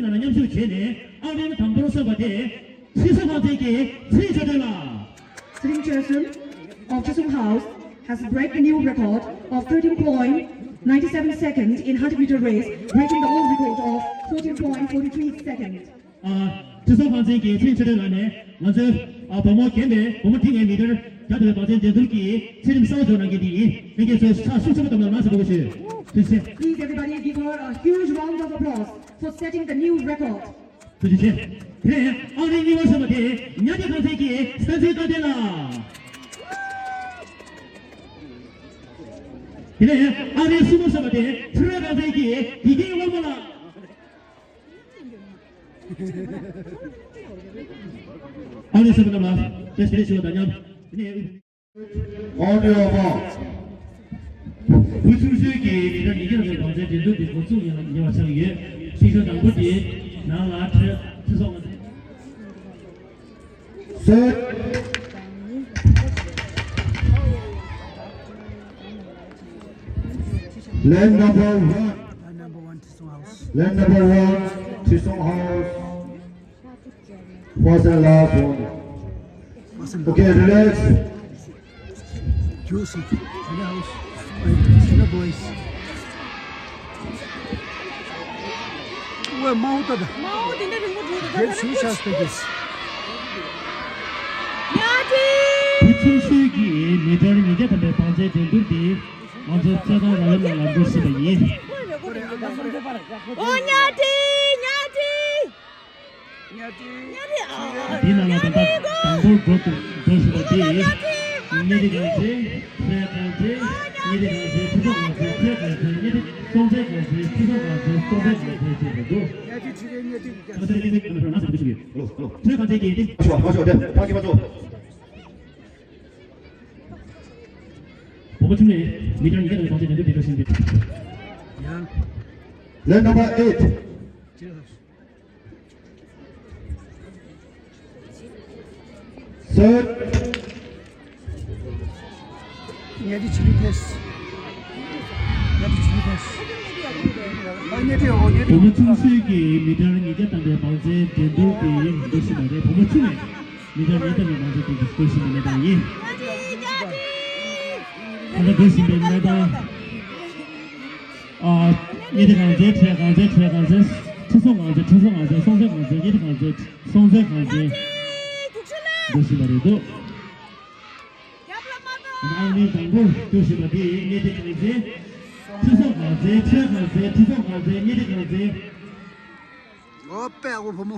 མཉམ་ཞུགས་བྱས་ནས་ཨང་རིམ་དང་པོར་སོན་པ་དེ། ཁྲི་སྲོང་ཁང་ཚན་གྱི་ཚེ་རིང་ཆོས་སྒྲོན་ལགས། Tse Ring Choesem of Tse Song House has broke the new record of thirteen point nine seven seconds in hundred meter race, breaking the old record of fourteen point four three seconds. ཨ། ཁྲི་སྲོང་ཁང་ཚན་གྱི་ཚེ་རིང་ཆོས་སྒྲོན་ལགས་ནས་ང་ཚོའི་ཨ་བུ་མོ་རྒན་པའི་བུ་མོ་ཁྲི་ལྔའི་མི་ཊར་བརྒྱ་ཐམ་པའི་བང་ཆེན་འགྲན་བསྡུར་གྱི་ཚད་རིམ་གསར་པ་འཇོག་གནང་མཁན་དེ་ཡིན། ལྷན་རྒྱས་ཚོས་ཕྱག་ཤུགས་ཆེན་པོ་བརྡབ་གནང་རོགས་ཟེར་འབོད་སྐུལ་ཞུ། ཐུགས་རྗེ་ཆེ། Please everybody give her a huge round of applause for setting the new record. ཐུགས་རྗེ་ཆེ། དེ་ནས་ཨང་རིམ་གཉིས་པར་སོན་པ་དེ་གཉའ་ཁྲི་ཁང་ཚན་གྱི་སྟན་འཛིན་བཀའ་བསྟན་ལགས། དེ་ནས་ཨང་རིམ་གསུམ་པར་སོན་པ་དེ་ཁྲི་རལ་ཁང་ཚན་གྱི་བདེ་སྐྱིད་དབང་མོ་ལགས། ཨང་རིམ་གསུམ་པ་རྣམས་ལ་བཀྲ་ཤིས་བདེ་ལེགས་ཞུ་བ་དང་མཉམ། དེ་ནས། On your mark. བུ་ཆུང་ཤོས་ཀྱི་མི་ཊར་ཉིས་བརྒྱ་ལ་བའི་བང་ཆེན་འགྲན་བསྡུར་དེ་འགོ་བཙུགས་ཉེ་བ་ཆགས་ཡོད། ཤིང་ཤོ་དང་པོ་དེ་ནང་ལ་ཁྲི་ཁྲི་སྲོང་ལ། Set. Lane number one. Lane number one, Tse Song House. First and last one. Okay, relax. Juicy. Hello, house. Hello, boys. ཝེ་མའོ་ཏ་ད། མའོ་དེ་འདྲ་རིང་པོ་འགྲོ་འདུག་ད་རེད་ཤུ་ཤ་སྟེ་གིས། ཉ་ཏི། བུ་ཆུང་ཤོས་ཀྱི་མི་ཊར་ཉིས་བརྒྱ་ཐམ་པའི་བང་ཆེན་འགྲན་བསྡུར་འདི་ང་ཚོ་རྩེད་ཐང་ར་ཡོམ་ནང་ལ་འགོ་ཚུགས་པ་ཡིན། ཨོ་ཉ་ཏི་ཉ་ཏི། འདི་ནང་ལ་ད་ལྟ་དང་པོར་འགྲོ་ཐུབ་འགྲོ་ཞུ་བ་དེ་གཉའ་ཁྲི་ཁང་ཚན། ཁྲི་ཁང་ཚན། གཉའ་ཁྲི་ཁང་ཚན། ཁྲི་སྲོང་ཁང་ཚན། ཁྲི་ཁང་ཚན། གཉའ་ཁྲི་སྲོང་བཙན་ཁང་ཚན། ཁྲི་སྲོང་ཁང་ཚན། སྲོང་བཙན་ཁང་ཚན་བཅས་པ་འདུག་ཁྲི་ཁང་ཚན་གྱི་ཁྲི་ཁང་ཚན་གྱི་ཁྲི་ཁང་ཚན་གྱི་ཁྲི་ཁང་ཚན་གྱི་ཁྲི་ཁང་ཚན་གྱི་ཁྲི་ཁང་ཚན་གྱི་ཁྲི་ཁང་ཚན་བུ་མོ་ཆུང་ནས་མི་ཊར་ཉིས་བརྒྱ་དང་བང་ཆེན་འགྲན་བསྡུར་འདི་འགྲོ་བཞིན་པའི། Lane number eight. Set. ཉལ་ཏི་ཆི་ལི་ཕེས། ཉལ་ཏི་ཆི་ལི་ཕེས། ཨ་ཉལ་ཏི་ཨོ་ཉལ་ཏི། བུ་མོ་ཆུང་ཤོས་ཀྱི་མི་ཊར་ཉིས་བརྒྱ་ཐམ་པའི་བང་ཆེན་འགྲན་བསྡུར་དེ་འགྲོ་བཞིན་པ་རེད། བུ་མོ་ཆུང་ནས། མི་ཊར་ཉིས་བརྒྱ་ཐམ་པའི་བང་ཆེན་དེ་འགྲོ་བཞིན་པའི་གནས་སྟངས་ཡིན། ད་ལྟ་འགྲོ་བཞིན་པའི་གནས་སྟངས། ཨ། གཉའ་ཁྲི་ཁང་ཚན། ཁྲི་ཁང་ཚན། ཁྲི་ཁང་ཚན། ཁྲི་སྲོང་ཁང་ཚན། ཁྲི་སྲོང་ཁང་ཚན། སྲོང་བཙན་ཁང་ཚན། གཉའ་ཁྲི་ཁང་ཚན། སྲོང་བཙན་ཁང་ཚན། འགྲོ་བཞིན་པ་རེད་འདུག་ཨང་རིམ་དང་པོར་འགྲོ་བཞིན་པ་དེ་གཉའ་ཁྲི་ཁང་ཚན། ཁྲི་སྲོང་ཁང་ཚན། ཁྲི་ཁང་ཚན། ཁྲི་སྲོང་ཁང་ཚན། གཉའ་ཁྲི་ཁང་ཚན། ཨོ་པེ་ཨོ་བུ་མོ།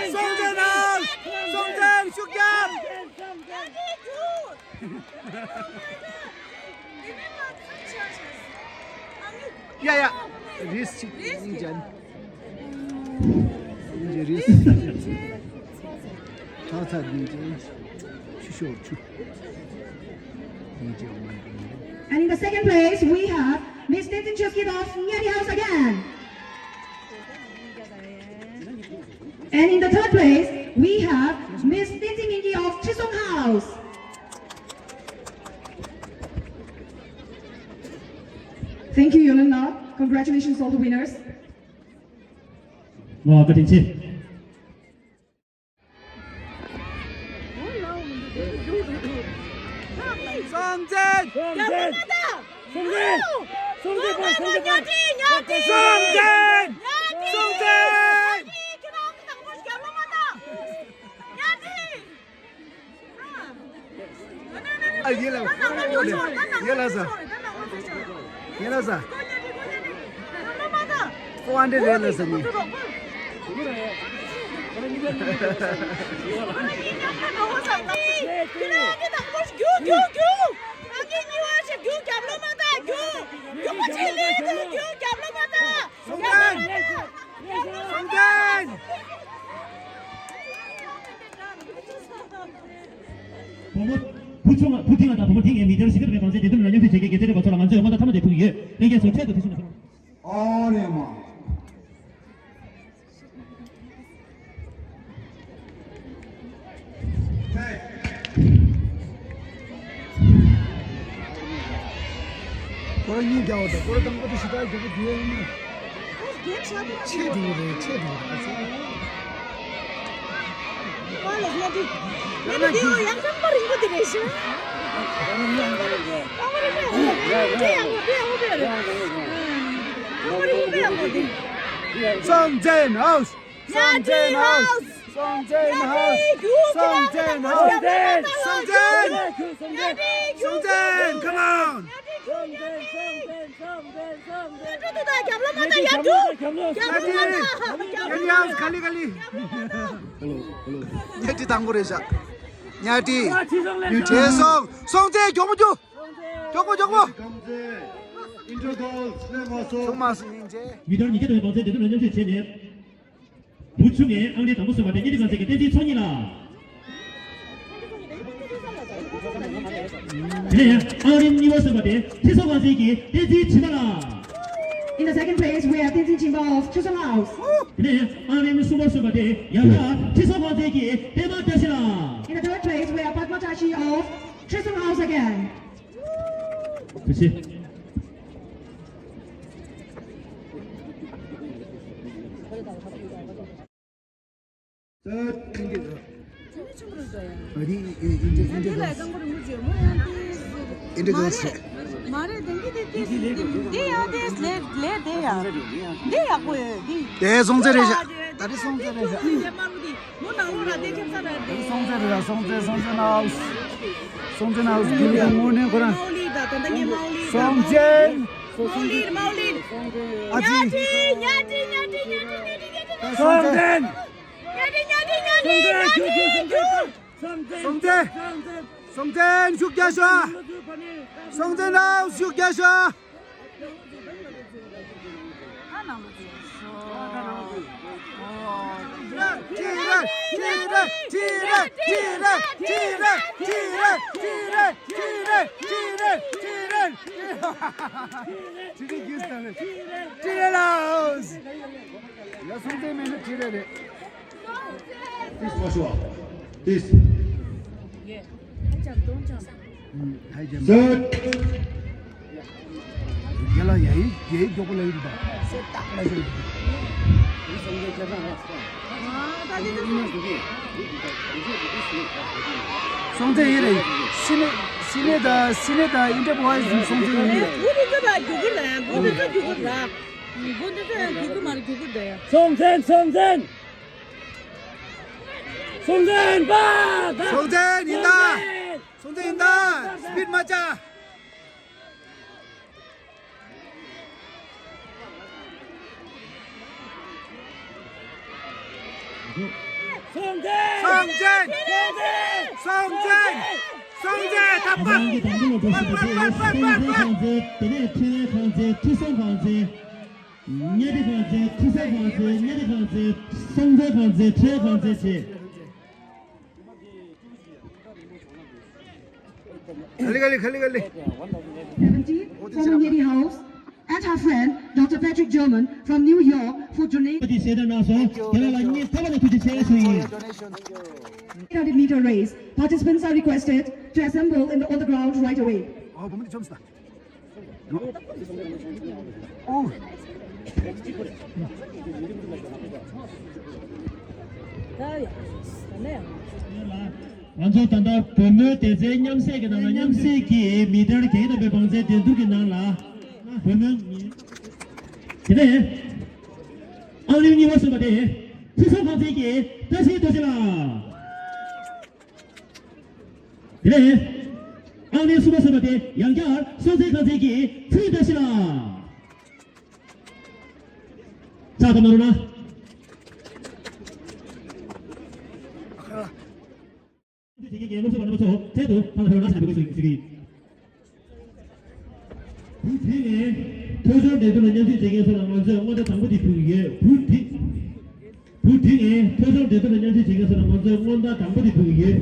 སྲོང་བཙན་ནང་། སྲོང་བཙན་ཤུགས་རྒྱབ། ཡ་ཡ། རིས་གཅིག་ཡིན་ཅན། ཡིན་ཅན་རིས། ཁྲག་ཚ་ཡིན་ཅན། ཆུ་ཤོར་ཆུ། ཡིན་ཅན་མ་ཡིན། And in the second place, we have Miss Tenzin Choskit of Nyati House again. And in the third place, we have Miss Tenzin Mingi of Chisong House. Thank you, Yolanda. Congratulations, all the winners. ང་བཀའ་དྲིན་ཆེ། སྲོང་བཙན། སྲོང་བཙན། སྲོང་བཙན། སྲོང་བཙན། སྲོང་བཙན། ཨ་ཡེ་ལ། ཡེ་ལ་ས། ཡེ་ལ་ས། ཀོ་ཨན་ཏྲེ་ལེ་ལ་ས་ནི། སྲོང་བཙན། སྲོང་བཙན། ཚོ་ང་བུ་ཐིང་ང་དང་བུ་མོ་ཐིང་ངའི་མི་ཚེར་ཞིག་གི་རིང་གང་ཚེ་བདེ་སྡུག་ལ་མཉམ་ཞུགས་བྱེད་མཁན་དགེ་ཚེ་རིག་པ་ཚོ་ལ་ང་ཚོས་སྔོན་བརྡ་མཐའ་མ་དེ་ཕུལ་གྱི་ཡོད། ལྷན་རྒྱས་ཚོ་འཕྲལ་དུ་དེ་ཚོ་ནས་ཨ་རེ་མ། སྐོར་གཉིས་རྒྱག་པ་དང་སྐོར་དང་པོ་དེ་ཞེ་དྲག་མགྱོགས་པོ་བསྡུས་ཡོད་མ། ཆེ་འགྲོ་རེད་ཆེ་འགྲོ་རེད། ཨ་ཙི། ཨོ་ལེ་ལེ་དེ། ཡང་ན་དེ་ཡང་རྐང་པ་རིང་པོ་དེ་རེད་ཤི། རྐང་པ་རིང་པོ་ཡག་པོ་རེད། དེ་ཡག་པོ་དེ་ཡག་པོ་དེ་རེད། རྐང་པ་རིང་པོ་དེ་ཡག་པོ་དེ། སྲོང་བཙན་ཧའོ། སྲོང་བཙན་ཧའོ། སྲོང་བཙན་ཧའོ། སྲོང་བཙན་ཧའོ། སྲོང་བཙན། སྲོང་བཙན། Come on. ཉལ་ཁྲི་དང་རྒྱབ་ལོགས་མ་ད་ཡར་འགྲོ། རྒྱབ་ལོགས་མ་ད། ཉལ་ཁྲི་དང་པོ་རེད་ཤག་ཉལ་ཁྲི། བྱས་སོང་། སྲོང་བཙན་མགྱོགས་པོ་རྒྱུགས། མགྱོགས་པོ་མགྱོགས་པོ། ཁྱུང་མ་སུ་ཡིན་རྗེས། མི་ཐོར་ཉིས་བརྒྱ་དང་བང་རྩལ་འདི་དག་ལ་མཉམ་ཞུགས་བྱས་ནས། བུ་ཆུང་ངས་ཨང་རིམ་དང་པོ་སོན་པ་དེ་གཉིས་ཀྱི་གང་ཟག་གི་བསྟན་འཛིན་ཚོགས་གཉིས་ལ། དེ་ནས་ཨང་རིམ་གཉིས་པ་སོན་པ་དེ་ཁྲི་སྲོང་ལགས་ཀྱི་བསྟན་འཛིན་བྱིས་པ་ལགས། In the second place, we have Tenzin Chimba of Trisong House. དེ་ནས་ཨང་རིམ་གསུམ་པ་སོན་པ་དེ་ཡང་བསྐྱར་ཁྲི་སྲོང་ལགས་ཀྱི་པདྨ་བཀྲ་ཤིས་ལགས། In the third place, we have Padma Tashi of Trisong House again. ཐུགས་རྗེ་ཆེ། Third, India girl. Very, uh, India, India girls. India girls. མ་རེད། དེང་གི་དེ་དེ་དེ་ཡང་དེ་ལས་ལས་དེ་ཡང་དེ་ཡག་པོ་ཡོད་དེ། དེ་སྲོང་བཙན་རེད་ཤག་ད་རེས་སྲོང་བཙན་རེད་ཤག་མོ་ནང་ལོགས་ལ་དེ་ཁྱིམ་ཚང་རེད་དེ། སྲོང་བཙན་རེད་ཤག་སྲོང་བཙན། སྲོང་བཙན་ནའོ། སྲོང་བཙན་ནའོ། དངོས་གནས་ཁོ་རང་། མའོ་ལི་དང་ད་ལྟ་ངའི་མའོ་ལི། སྲོང་བཙན། མའོ་ལི། མའོ་ལི། ཨ་ཙི། ཉལ་ཁྲི། ཉལ་ཁྲི། ཉལ་ཁྲི། ཉལ་ཁྲི། ཉལ་ཁྲི། སྲོང་བཙན། ཉལ་ཁྲི། ཉལ་ཁྲི། ཉལ་ཁྲི། ཉལ་ཁྲི། སྲོང་བཙན། སྲོང་བཙན། སྲོང་བཙན་ཤུགས་རྒྱག་ཤོག་སྲོང་བཙན་ལགས་ཤུགས་རྒྱག་ཤོག་ཁྲི་རལ་ལགས། ཡ་སྲོང་བཙན་མིན་ན་ཁྲི་རལ་རེད། Please, Joshua. Please. Third. རྒྱལ་ལ་ཡ་ཡི་ཡ་ཡི་མགྱོགས་པོ་ལ་ཡིན་པ། སྲོང་བཙན་ཡིན་རེད། སི་ནེ་སི་ནེ་དང་སི་ནེ་དང་ཨིན་ཏྲ་བྷོ་ཡི་སྲོང་བཙན་ཡིན་རེད། སྲོང་བཙན། སྲོང་བཙན། སྲོང་བཙན་པ། སྲོང་བཙན་ཡིན་ད། སྲོང་བཙན་ཡིན་ད། སི་པིཌ་མ་བྱ། སྲོང་བཙན། སྲོང་བཙན། སྲོང་བཙན། སྲོང་བཙན། ད་པ། རང་གི་དང་པོ་ལ་འགྲོ་བཞིན་པ་དེ་སྲོང་བཙན་ཁང་བརྩེགས། དེ་ནས་ཁྲི་རལ་ཁང་བརྩེགས། ཁྲི་སྲོང་ཁང་བརྩེགས། གཉའ་ཁྲི་ཁང་བརྩེགས། ཁྲི་སྲོང་ཁང་བརྩེགས། གཉའ་ཁྲི་ཁང་བརྩེགས། སྲོང་བཙན་ཁང་བརྩེགས། ཁྲི་རལ་ཁང་བརྩེགས་བྱས། ག་ལེ་ག་ལེ་ག་ལེ་ག་ལེ། Seventeen, from Nyeri House, and her friend, Doctor Patrick German, from New York, for donating དེ་གསལ་བསྒྲགས་གནང་སོང་། རྒན་ལགས་ལ་སྙིང་ཐག་པ་ནས་ཐུགས་རྗེ་ཆེ་ཞུ་ཡིན། Eight hundred meter race. Participants are requested to assemble in the, on the ground right away. ཨོ། བུ་མོ་དེ་འཇོམས་སོང་། ཨོ། ང་ཚོ་ད་ལྟ་བུ་མོའི་སྡེ་ཚན་མཉམ་བསྲེས་ཀྱི་ནང་ལ། མཉམ་བསྲེས་ཀྱི་མི་ཐར་བརྒྱད་ཀྱི་ནང་ལ་བུ་མོའི། དེ་ནས་ཨང་རིམ་གཉིས་པ་སོན་པ་དེ་ཁྲི་སྲོང་ཁང་བརྩེགས་ཀྱི་བཀྲ་ཤིས་རྡོ་རྗེ་ལགས། དེ་ནས་ཨང་རིམ་གསུམ་པ་སོན་པ་དེ་ཡང་བསྐྱར་སྲོང་བཙན་ཁང་བརྩེགས་ཀྱི་ཚུལ་བཀྲ་ཤིས་ལགས། ཕྱག་བརྡབ་གནང་རོགས་གནང་། བྱེད་མཁན་གྱི་སློབ་གསོ་པ་རྣམ་པ་ཚོ་འཕྲལ་དུ་ཕར་ལ་ཕེབས་རོགས་གནང་ཞེས་འབོད་སྐུལ་ཞུ་གི་ཡིན། བུ་དེ་ནས་ཐོས་བསམ་འགྲན་བསྡུར་ལ་མཉམ་ཞུགས་བྱེད་མཁན་ཚོ་ལ་ང་ཚོས་སྔོན་བརྡ་དང་པོ་དེ་ཕུལ་གྱི་ཡོད། བུ་དེ། བུ་དེ་ནས་ཐོས་བསམ་འགྲན་བསྡུར་ལ་མཉམ་ཞུགས་བྱེད་མཁན་ཚོ་ལ་ང་ཚོས་སྔོན་བརྡ་དང་པོ་དེ་ཕུལ་གྱི་ཡོད།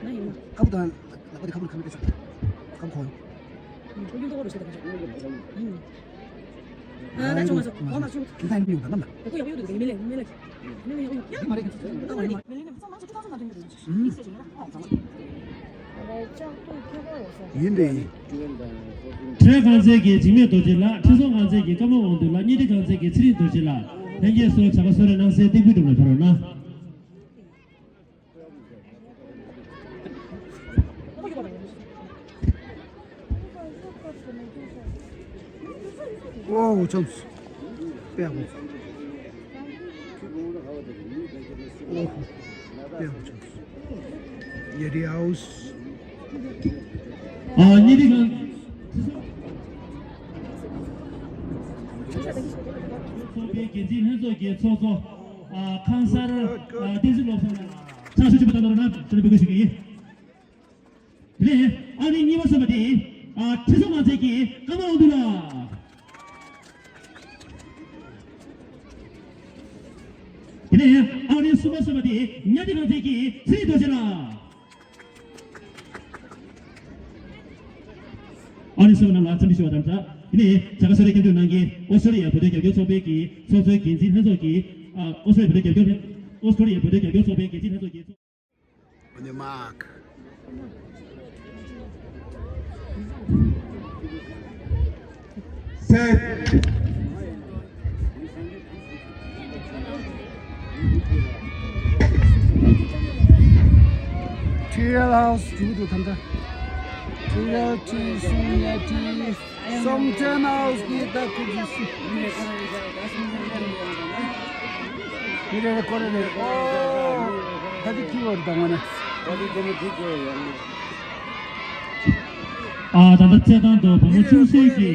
ཁ་བུ་དང་ལག་པ་དེ་ཁ་བུ་ཁ་བུ་དེ་ཁ་བུ་ཁོ། ཨ་ད་ཆུང་མ་ཆུང་ཨོ་མ་ཆུང་། ཁྱེད་ཚང་ཡིན་པ་ཡོང་ད་ནམ་ལ། ད་ཁོ་ཡག་པོ་ཡོད་འདུག་མི་ལེ་མི་ལེ་མི་ལེ་ཡག་པོ་ཡོད། ཡིན་པ་རེད། ཡིན་པས། ཁྲི་རལ་གངས་ཅན་གྱི་འཇིགས་མེད་རྡོ་རྗེ་ལགས། ཁྲི་སྲོང་གངས་ཅན་གྱི་ཀརྨ་དབང་འདུས་ལགས། སྙན་ཁྲི་གངས་ཅན་གྱི་ཚེ་རིང་རྡོ་རྗེ་ལགས། ལྷན་རྒྱས་ཚོ་བྱ་དགའ་གསོལ་རས་གནང་སའི་སྟེགས་བུའི་དྲུང་ལ་ཕེབས་རོགས་གནང་། ཨོ་ཆོམས། དཔེ་ཡག་པོ། ཨོ། དཔེ་ཡག་པོ་ཆོམས། ཉེ་རི་ཧའུ་སི། ཨ་ཉེ་རི་གང་། ཚོགས་པའི་འགན་འཛིན་ལྷན་ཚོགས་ཀྱི་ཚོགས་གཙོ། ཨ་ཁང་གསར། ཨ་བསྟན་འཛིན་བློ་བཟང་ལགས་ལ་ཕྱག་ཞུ་ཆེན་པོ་བཏང་གནང་རོགས་གནང་། ཞུ་ལེ་འབོད་སྐུལ་ཞུ་གི་ཡིན། དེ་ནས་ཨང་རིམ་གཉིས་པ་ཟེར་བ་དེ། ཨ་ཁྲི་སྲོང་གངས་ཅན་གྱི་ཀརྨ་དབང་འདུས་ལགས། དེ་ནས་ཨང་རིམ་གསུམ་པ་ཟེར་བ་དེ་སྙན་ཁྲི་གངས་ཅན་གྱི་ཚེ་རིང་རྡོ་རྗེ་ལགས། ཨང་རིམ་གསུམ་པ་རྣམས་ལ་འཚམས་འདྲི་ཞུ་བ་དང་སྦྲགས། དེ་ནས་བྱ་དགའ་གསོལ་རས་སྐྱབས་འཇུག་གནང་མཁན་ཨོ་སི་ཀྲོ་ལི་ཡ་བོད་དོན་རྒྱབ་སྐྱོར་ཚོགས་པའི་གི་ཚོགས་གཙོའི་འགན་འཛིན་ལྷན་ཚོགས་ཀྱི། ཨ་ཨོ་སི་ཀྲོ་ལི་ཡ་བོད་དོན་རྒྱབ་སྐྱོར་ཨོ་སི་ཀྲོ་ལི་ཡ་བོད་དོན་རྒྱབ་སྐྱོར་ཚོགས་པའི་འགན་འཛིན་ལྷན་ཚོགས་ཀྱི། On your mark. Set. Tea House ཇུ་དུ་ཐམ་ཐ། Tea House ཇུ་སུང་ཡ་ཇུ། སོང་ཆེན་ཧའུ་སི་གི་ད་ཁུ་ཇི་སི། མི་རེ་རེ་ཀོ་རེ་རེ། ཨོ། ད་དེ་ཁྱི་བོར་དང་བ་ནས། ཨ་ད་ལྟ་རྩེད་ཐང་དུ་བུ་མོ་ཆུང་སེང་གི།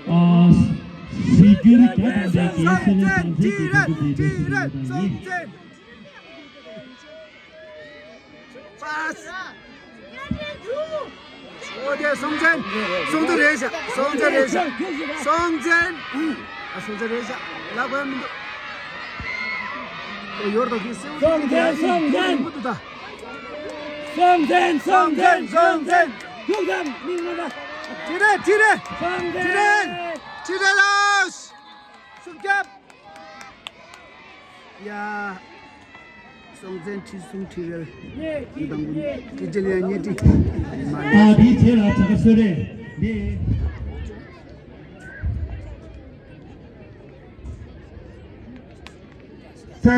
ཨ་གཟིགས་རྒྱུར་རྒྱ་དང་ལྡན་གྱི་སེ་ལེ་བྱང་རྩེ་གི་བོད་དོན་ལས་དོན་ཞུ་བ་དང་ཡིན། པཱས། ཨོ་དེ་སྲོང་བཙན། སྲོང་བཙན་རེད་ཤག་སྲོང་བཙན་རེད་ཤག་སྲོང་བཙན། ཨ་སྲོང་བཙན་རེད་ཤག་ལབ་ཡ་མི་འདུག་ཨོ་ཡོར་དོ་གི་སེ་བོ་སྲོང་བཙན། སྲོང་བཙན། མི་འདུག་ད། སྲོང་བཙན། སྲོང་བཙན། སྲོང་བཙན། ཁྱུག་ཙམ་མི་ངོ་ད། ཅི་རེད་ཅི་རེད། སྲོང་བཙན། ཅི་རེད་ཅི་རེད་ལོས། སྲུང་སྐྱོབ། ཡ། སྲོང་བཙན་ཁྲི་སྲོང་ཁྲི་རལ། དང་པོ་ཁྲི་རལ་ཡ་བརྙན་འཕྲིན། མ་ཨ་འདིའི་རྗེས་ལ་བྱ་དགའ་གསོལ་རས་འདི། སེ།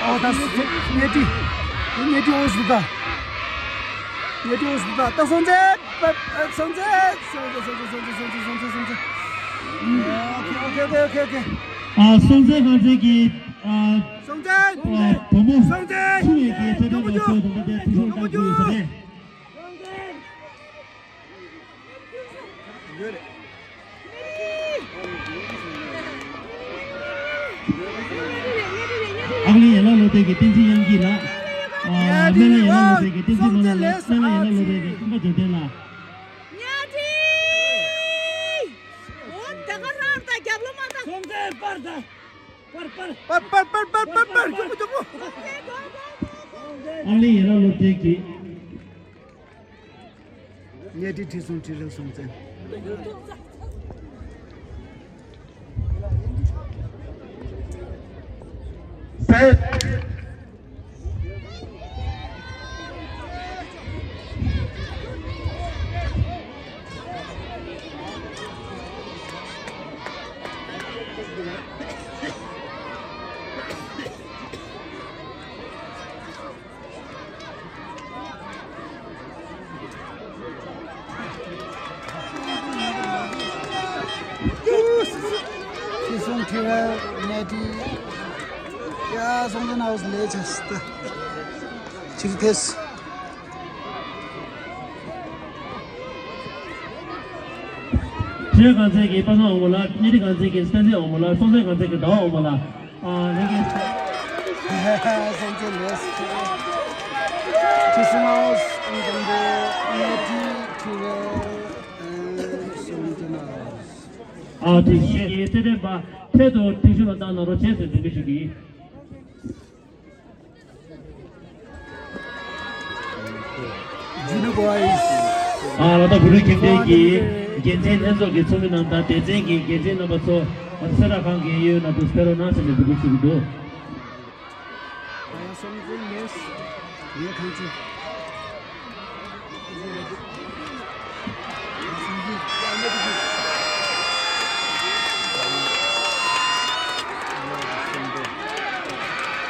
ཨོ་ད་ཉལ་ཁྲི། ཉལ་ཁྲི་འོང་སྲིད་ད། ཉལ་ཁྲི་འོང་སྲིད་ད། ད་སྲོང་བཙན། སྲོང་བཙན། སྲོང་བཙན། སྲོང་བཙན། སྲོང་བཙན། སྲོང་བཙན། ཨོ་ཁེ་ཨོ་ཁེ་ཨོ་ཁེ་ཨོ་ཁེ། ཨ་སྲོང་བཙན་སྒང་ཚང་གི་ཨ་སྲོང་བཙན། ཨ་བུ་མོ། སྲོང་བཙན། ཆུང་བའི་གི་ཐད་ཐད་ལ་ཚོགས་དང་ཐད་ཐད་ཐུགས་སྣང་གནང་དགོས་ཡོད་ས་རེད། ཨ་ལི་ཡན་ལག་སློབ་གྲྭའི་གི་བསྟན་འཛིན་དབྱངས་སྐྱིད་ལགས། ཨ་སྨན་བླ་ཡན་ལག་སློབ་གྲྭའི་གི་བསྟན་འཛིན་མ་ལགས། སྨན་བླ་ཡན་ལག་སློབ་གྲྭའི་གི་ཀུན་དགའ་འབྱོར་ལྡན་ལགས། ཉལ་ཁྲི། འོ་ད་ག་རང་ད་རྒྱབ་ལོ་མ་ད། སྲོང་བཙན་པར་ད། པར་པར། པར་པར་པར་པར་པར། མགྱོགས་པོ་མགྱོགས་པོ། ཨ་ལི་ཡན་ལག་སློབ་གྲྭའི་གི་ཉལ་ཁྲི་ཁྲི་སྲོང་ཁྲི་རལ་སྲོང་བཙན། ཁྲི་སྲོང་ཁྲི་རལ་ཉལ་ཁྲི། ཡ་སྲོང་བཙན་ཨའོ་ལས་ཆེ་སྟེ། ཕྱིར་ཐེས། ཁྲི་རལ་སྒང་ཚང་གི་པ་སངས་དབང་མོ་ལགས། ཉལ་ཁྲི་སྒང་ཚང་གི་བསྟན་འཛིན་དབང་མོ་ལགས། སྲོང་བཙན་སྒང་ཚང་གི་ཟླ་བ་དབང་མོ་ལགས། ཨ་ལྷན་རྒྱས། སྲོང་བཙན་ལས། ཁྲི་སྲོང་ཨའོ་ཨང་དང་པོ་ཉལ་ཁྲི་ཁྲི་རལ་སྲོང་བཙན་ཨའོ། ཨ་དེ་བཞིན་གྱི་རྩེད་འགྲན་པ་འཕྲལ་དུ་དྲི་ཤོག་ལ་བཏང་གནང་རོགས་བྱས་ཟེར་འབོད་སྐུལ་ཞུ་གི་ཡིན། Junior boys. ཨ་ལ་དྭགས་བོད་རིགས་ཁྱིམ་སྡེ་གི་འགན་འཛིན་ལྷན་ཚོགས་ཀྱི་ཚོགས་མི་རྣམས་དང་སྡེ་ཚན་གྱི་འགན་འཛིན་རྣམ་པ་ཚོ་ཨ་གསལ་བསྒྲགས་ཁང་གི་གཡས་གཡོན་ན་འདུག་ཕེབས་རོགས་གནང་ཟེར་ནས་འབོད་སྐུལ་ཞུ་གི་འདུག་ད་ཡང་སྲོང་བཙན་ལས་ངས་གང་བྱུང་།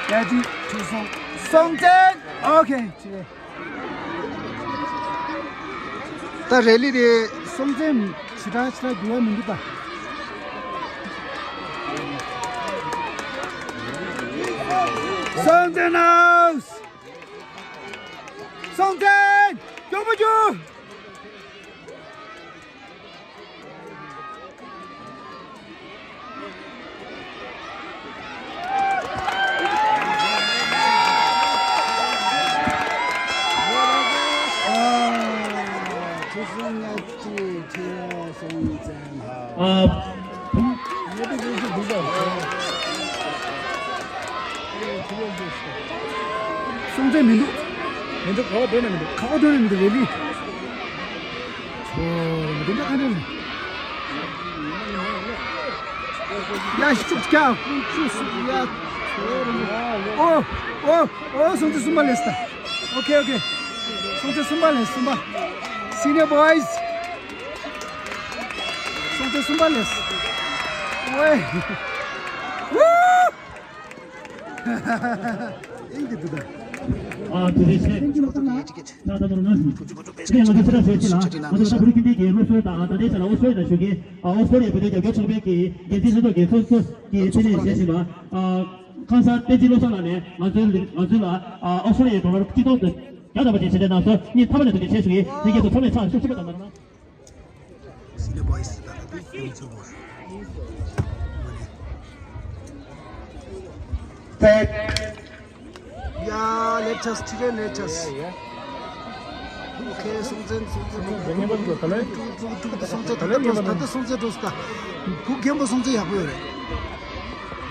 ཡ་ཅི་ཁྲི་སྲོང་། སྲོང་བཙན། ཨོ་ཁེ་ཅི་རེད། ད་རེ་ལི་རེད། སྲོང་བཙན་ཞེ་དྲག་ཞེ་དྲག་འགྱུར་བ་མི་འདུག་ད། སྲོང་བཙན་ནའོ། སྲོང་བཙན། མགྱོགས་པོ་རྒྱུགས། ཨ། ཁྲི་སྲོང་ལྔ་བཅུ་ཁྲི་སྲོང་བཙན་ལྷ། ཨ། སྲོང་བཙན་མི་འདུག་མི་འདུག་ག་བ་འདོན་ནས་མི་འདུག་ཁ་བ་འདོན་ནས་མི་འདུག་རེ་ལི། ཨོ། འདི་འདྲ་ག་འདྲ་རེད། ཡ་ཤུགས་རྒྱག་ཤུགས་ཤུགས་ཡ། ཨོ། ཨོ། ཨོ། སྲོང་བཙན་གསུམ་པ་ལས་ད། ཨོ་ཁེ་ཨོ་ཁེ། སྲོང་བཙན་གསུམ་པ་ལས་གསུམ་པ། Senior boys། སྲོང་བཙན་གསུམ་པ་ལས། ཝེ། ཨིན་གྱི་འདུག་ད། ཨ་དེ་རེད་ཤེས། ད་ད་ད་ན་ཤི། དེ་ང་ཚོ་ཚེ་རབས་ཤེས་ཤེས་ལ་ང་ཚོ་ད་བོད་རིགས་ཁྱིམ་སྡེ་གི་སློབ་གསོ་དང་ད་ལྟའི་ཆ་ལ་ཨོ་སི་ཀྲི་ལི་ཡ་བཞུགས་མཁན་ཨ་ཨོ་སི་ཀྲི་ལི་ཡ་བོད་དོན་རྒྱབ་སྐྱོར་ཚོགས་པའི་གི་འགན་འཛིན་ལྷན་ཚོགས་ཀྱི་ཚོགས་གཙོ་གི་ཆེད་ནས་ཞལ་བཞེས་པ་ཨ་ཁང་གསར་བསྟན་འཛིན་བློ་བཟང་ལགས་ནས་ང་ཚོའི་ང་ཚོའི་ལ་ཨ་ཨོ་སི་ཀྲི་ལི་ཡའི་ཌོ་ལར་གཅིག་སྟོང་དང་བརྒྱ་ཐམ་པ་ཅིག་ཕྱིར་འཐེན་གནང་སོང་། སྙིང་ཐག་པ་ནས་ཐུགས་རྗེ་ཆེ་ཞུ་གི་ཡིན། ལྷན་རྒྱས་ཚོ་ཚང་མས་ཕྱག་ཤུགས་ཆེན་པོ་གནང་། Senior boys ད་ལྟ་དུས་ཡོངས་ཚོ་བོ། ཡ་ལེགས་ཆ་ཁྲི་རལ་ལེགས་ཆ། ཨོ་ཁེ། སྲོང་བཙན་སྲོང་བཙན་སྲོང་བཙན་ད་ལྟ་སྲོང་བཙན་འགྲོ་ད། ཕུགས་རྒན་པོ་སྲོང་བཙན་ཡག་པོ་ཡོད་རེད།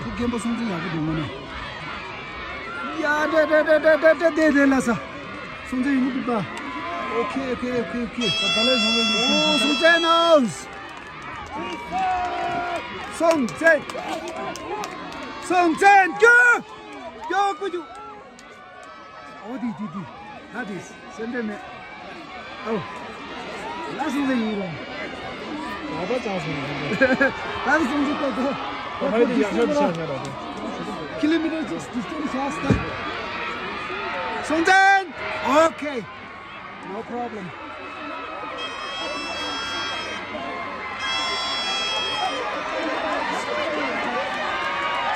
ཕུགས་རྒན་པོ་སྲོང་བཙན་ཡག་པོ་འདུག་ངོ་ནས། ཡ་དེ་དེ་དེ་དེ་དེ་དེ་དེ་ལ་ས། སྲོང་བཙན་ཡོང་གི་འདུག་ད། ཨོ་ཁེ་ཨོ་ཁེ་ཨོ་ཁེ་ཨོ་ཁེ། ད་ད་ལས་སྲོང་བཙན་ཡོང་གི། ཨོ་སྲོང་བཙན་ནོ། སྲོང་བཙན། སྲོང་བཙན་རྒྱུགས། རྒྱུགས་རྒྱུགས། ཨོ་དེ་དེ་དེ། ད་དེ་སེམས་ཁྲལ་མེད། ཨོ། ད་སྲོང་བཙན་ཡིན་ར། ད་ད་ཅང་སྲོང་བཙན། ད་སྲོང་བཙན་ད་ད། ད་ད་ཡག་ཤོས་ཆགས་ཉེ་ར་དེ། Kilometer just distance has the. སྲོང་བཙན། Okay. No problem.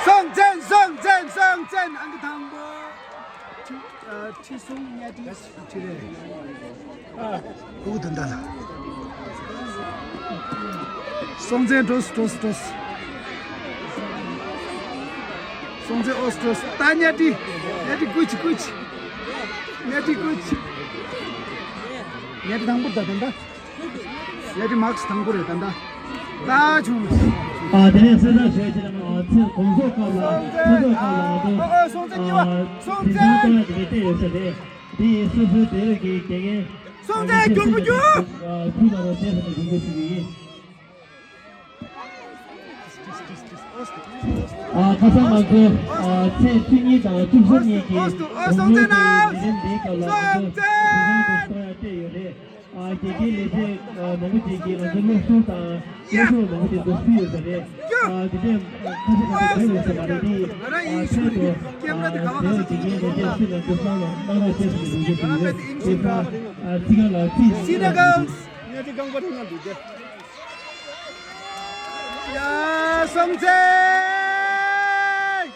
སྲོང་བཙན། སྲོང་བཙན། སྲོང་བཙན། ཨང་ཀི་དང་པོ། ཁྲི་ཨ་ཁྲི་སྲོང་གཉའ་ཁྲི་ཁྲི་རལ། ཨ་ཁུ་དོན་དག་ལ། སྲོང་བཙན་འགྲོ་སོང་། འགྲོ་སོང་། འགྲོ་སོང་། སྲོང་བཙན། ཨོ་འགྲོ་སོང་། ད་གཉའ་ཁྲི། གཉའ་ཁྲི་ཀུ་ཅི་ཀུ་ཅི། གཉའ་ཁྲི་ཀུ་ཅི། གཉའ་ཁྲི་དང་པོ་ད་ད་ད། གཉའ་ཁྲི་མར་ཁེ་སི་དང་པོ་རེད་ད་ད། ད་བྱུང་། ཨ་དེ་ནས་གསལ་བསྒྲགས་ཞུ་ཡ་ཆེད་དུ་ང་ཚོ་དགོང་ཚོགས་སྐབས་ལ། ཚོགས་ཐོག་སྐབས་ལ་ང་ཚོ། ཨ་ཨ་སྲོང་བཙན་གཉིས་པ། ཨ་སྲོང་བཙན། དེ་ཚོ་ལྟ་བ་དེ་ག་བལྟས་ཡོད་ས་རེད། དེ་ཡིན་སོ་སོའི་དེ་ཡོད་ཀྱི་དེ་ངས། སྲོང་བཙན་མགྱོགས་པོ་རྒྱུགས། ཨ་ཁུལ་ལ་རོགས་བྱས་ཟེར་ནས་འབུལ་དགོས་ཞུ་གི་ཡིན། ཨ་ཁ་སང་ང་ཚོ་ཨ་ཚེས་བཅུ་གཉིས་དང་བཅུ་གསུམ་གཉིས་ཀྱི་དགོང་མོའི་གི་ཉིན་རིམ་འདིའི་སྐབས་ལ་ང་ཚོ་དེང་སང་དུ་གཏོང་ཡ་བལྟས་ཡོད་རེད། ཨ་དགེ་རྒན་ལས་བྱེད་ཨ་མང་པོ་ཅིག་གིས་ང་ཚོ་སློབ་ཟུར་དང་སློབ་ཕྲུག་མང་པོ་ཅིག་འདུག་སྤུས་ཡོད་ས་རེད། ཨ་དེ་འདྲས་ཁ་ཤས་ཁ་ཤས་གོ་ཡོད་ས་མ་རེད། དེ་ཨ་ཆེད་དུ་ཨ་དེ་བའི་དགེ་རྒན་ལས་བྱེད་ཚོས་ང་ཚོ་གསང་བ་གནང་རོགས་བྱས་ཟེར་ནས་འབུལ་རྒྱུ་ཞུ་གི་ཡོད། དེ་ཁ་ཨ་ཚིག་ཁ་ལ་ཚིག་སྲིད་ན་གང་། གཉའ་ཁྲི་རྐང་པ་ཐང་ན་འདུག་སྟེ། ཡ་སྲོང་བཙན།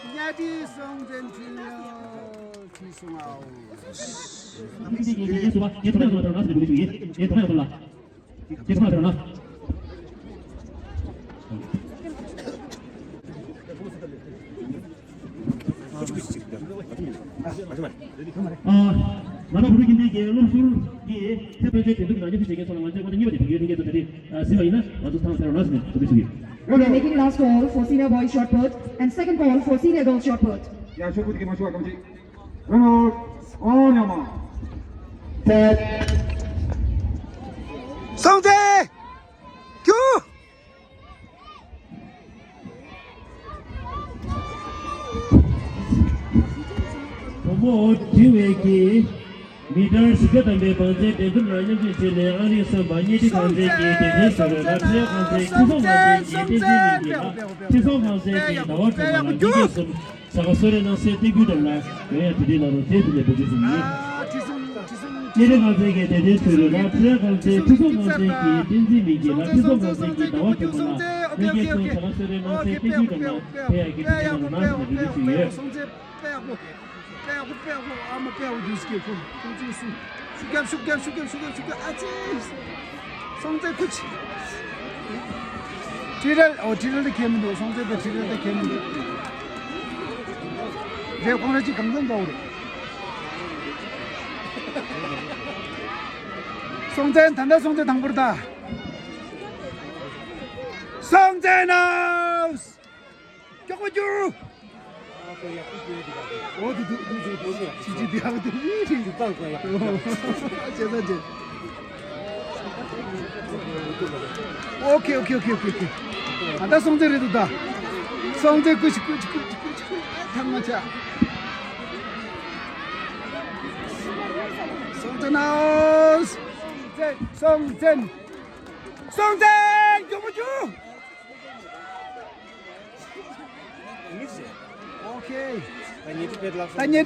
གཉའ་ཁྲི་སྲོང་བཙན་ཁྲི་ལོ། ཁྲི་སྲོང་ཨའོ། ཨ་ང་ཚོ་བོད་ཕྲུག་རྒྱུན་ལྡན་གྱི་སློབ་ཟུར་གྱིས་ཚེ་དཔལ་འབྱོར་འགྲན་བསྡུར་ནང་མཉམ་ཞུགས་བྱེད་མཁན་ཚོ་ལ་ང་ཚོས་དབང་ཆ་གཉིས་པ་དེ་བོད་ཀྱི་ལྷན་རྒྱས་ཚོ་ད་རེས་གཟིགས་པ་ཡིན་ན་ང་ཚོ་ཐང་ཚར་རོགས་གནང་ཟེར་ནས་འབོད་སྐུལ་ཞུ་གི་ཡོད། We're making last call for senior boys shot put and second call for senior girls shot put. ཡ་ཤོག་གུ་དེ་གི་མ་ཤོག་གམ་ཅིག་རོ་ཨོ་ཉམས། སྲོང་བཙན། རྒྱུགས། བུ་མོ་འོ་བྲི་བའི་གི་མི་ཊར་བཞི་བརྒྱ་ཐམ་པའི་བང་རྩལ་འགྲན་བསྡུར་ནང་མཉམ་ཞུགས་བྱས་ནས་ཨང་རིམ་གསུམ་པ་གཉའ་ཁྲི་རྐང་རྩེད་ཀྱི་དེ་འདྲའི་ཞོར་ལ་ཁྲི་རལ་རྐང་རྩེད་ཁྲི་སྲོང་ལམ་སྟོན་གྱི་བསྟན་འཛིན་གླིང་གི་ལ་ཁྲི་སྲོང་ལམ་སྟོན་གྱི་ཟླ་བ་སྒྲོལ་མ་ལ་གཉིས་ཀྱི་གསུམ། ས་ག་སོ་རེ་ནང་སྲས་སྟེགས་བུ་འགྲམ་ལ་ཡོད་ཡ་དེ་དེ་ལ་རོ་དེ་དེ་ལས་འབུལ་རྒྱུ་ཞུ་ཡིན། ཨ་ཁྲི་སྲོང་ཁྲི་སྲོང་གཉའ་ཁྲི་རྐང་རྩེད་ཀྱི་དེ་དེ་ཚོས་རེ་ལ་ཁྲི་རལ་རྐང་རྩེད་ཁྲི་སྲོང་ལམ་སྟོན་གྱི་བསྟན་འཛིན་གླིང་གི་ལ་ཁྲི་སྲོང་ལམ་སྟོན་གྱི་ཟླ་བ་སྒྲོལ་མ་ལ་ཡོད་ཡ་ཁྲི་སྲོང་ས་ག་སོ་རེ་ནང་སྲས་སྟེགས་བུ་འགྲམ་ལ་ཕེབས་ཡ་གི་དེ་དེ་ལ་རོ་ནང་སྲས་ལ་འབུལ་རྒྱུ་ཞུ་ཡོད། དཔེ་ཡག་པོ། དཔེ་ཡག་པོ། ཨ་མ་དཔེ་ཡག་པོ་འདུག་སྐད་ཁོ་ཁོ་ཚོས་སུ་ཤུགས་རྒྱབ་ཤུགས་རྒྱབ་ཤུགས་རྒྱབ་ཤུགས་རྒྱབ་ཤུགས་རྒྱབ། ཨ་ཙི། སྲོང་བཙན་ཁུ་ཆི། ཁྲི་རལ། ཨོ་ཁྲི་རལ་དེ་ཁྱད་མི་འདུག་སྲོང་བཙན་དེ་ཁྲི་རལ་དེ་ཁྱད་མི་འདུག་རེད་ཁོང་རེ་གཅིག་གང་འཚམ་འདྲ་བོ་རེད། སྲོང་བཙན་ད་ལྟ་སྲོང་བཙན་དང་པོར་ད། སྲོང་བཙན་ནོ། མགྱོགས་པོ་རྒྱུགས། ཨོ་དུ་དུ་དུ་དུ་དུ་ཅི་ཅི་དེ་ཧ་དུ་ཡི་ཅི་ཅི་ཏང་ཀ་ཡ། ཅེ་ད་ཅེ། ཨོ་ཁེ་ཨོ་ཁེ་ཨོ་ཁེ་ཨོ་ཁེ་ཨོ་ཁེ། ཨ་ད་སྲོང་བཙན་རེད་འདུག་ད། སྲོང་བཙན་ཀུ་ཤི་ཀུ་ཤི་ཀུ་ཤི་ཀུ་ཤི་ཀུ་ཤི་ཐང་མ་ཆ། སྲོང་བཙན་ནོ། སྲོང་བཙན། སྲོང་བཙན། སྲོང་བཙན་མགྱོགས་པོ་རྒྱུགས། ཨོ་ཁེ། ད་ཉལ་ཁྲི་དགོངས་དག་ཉལ་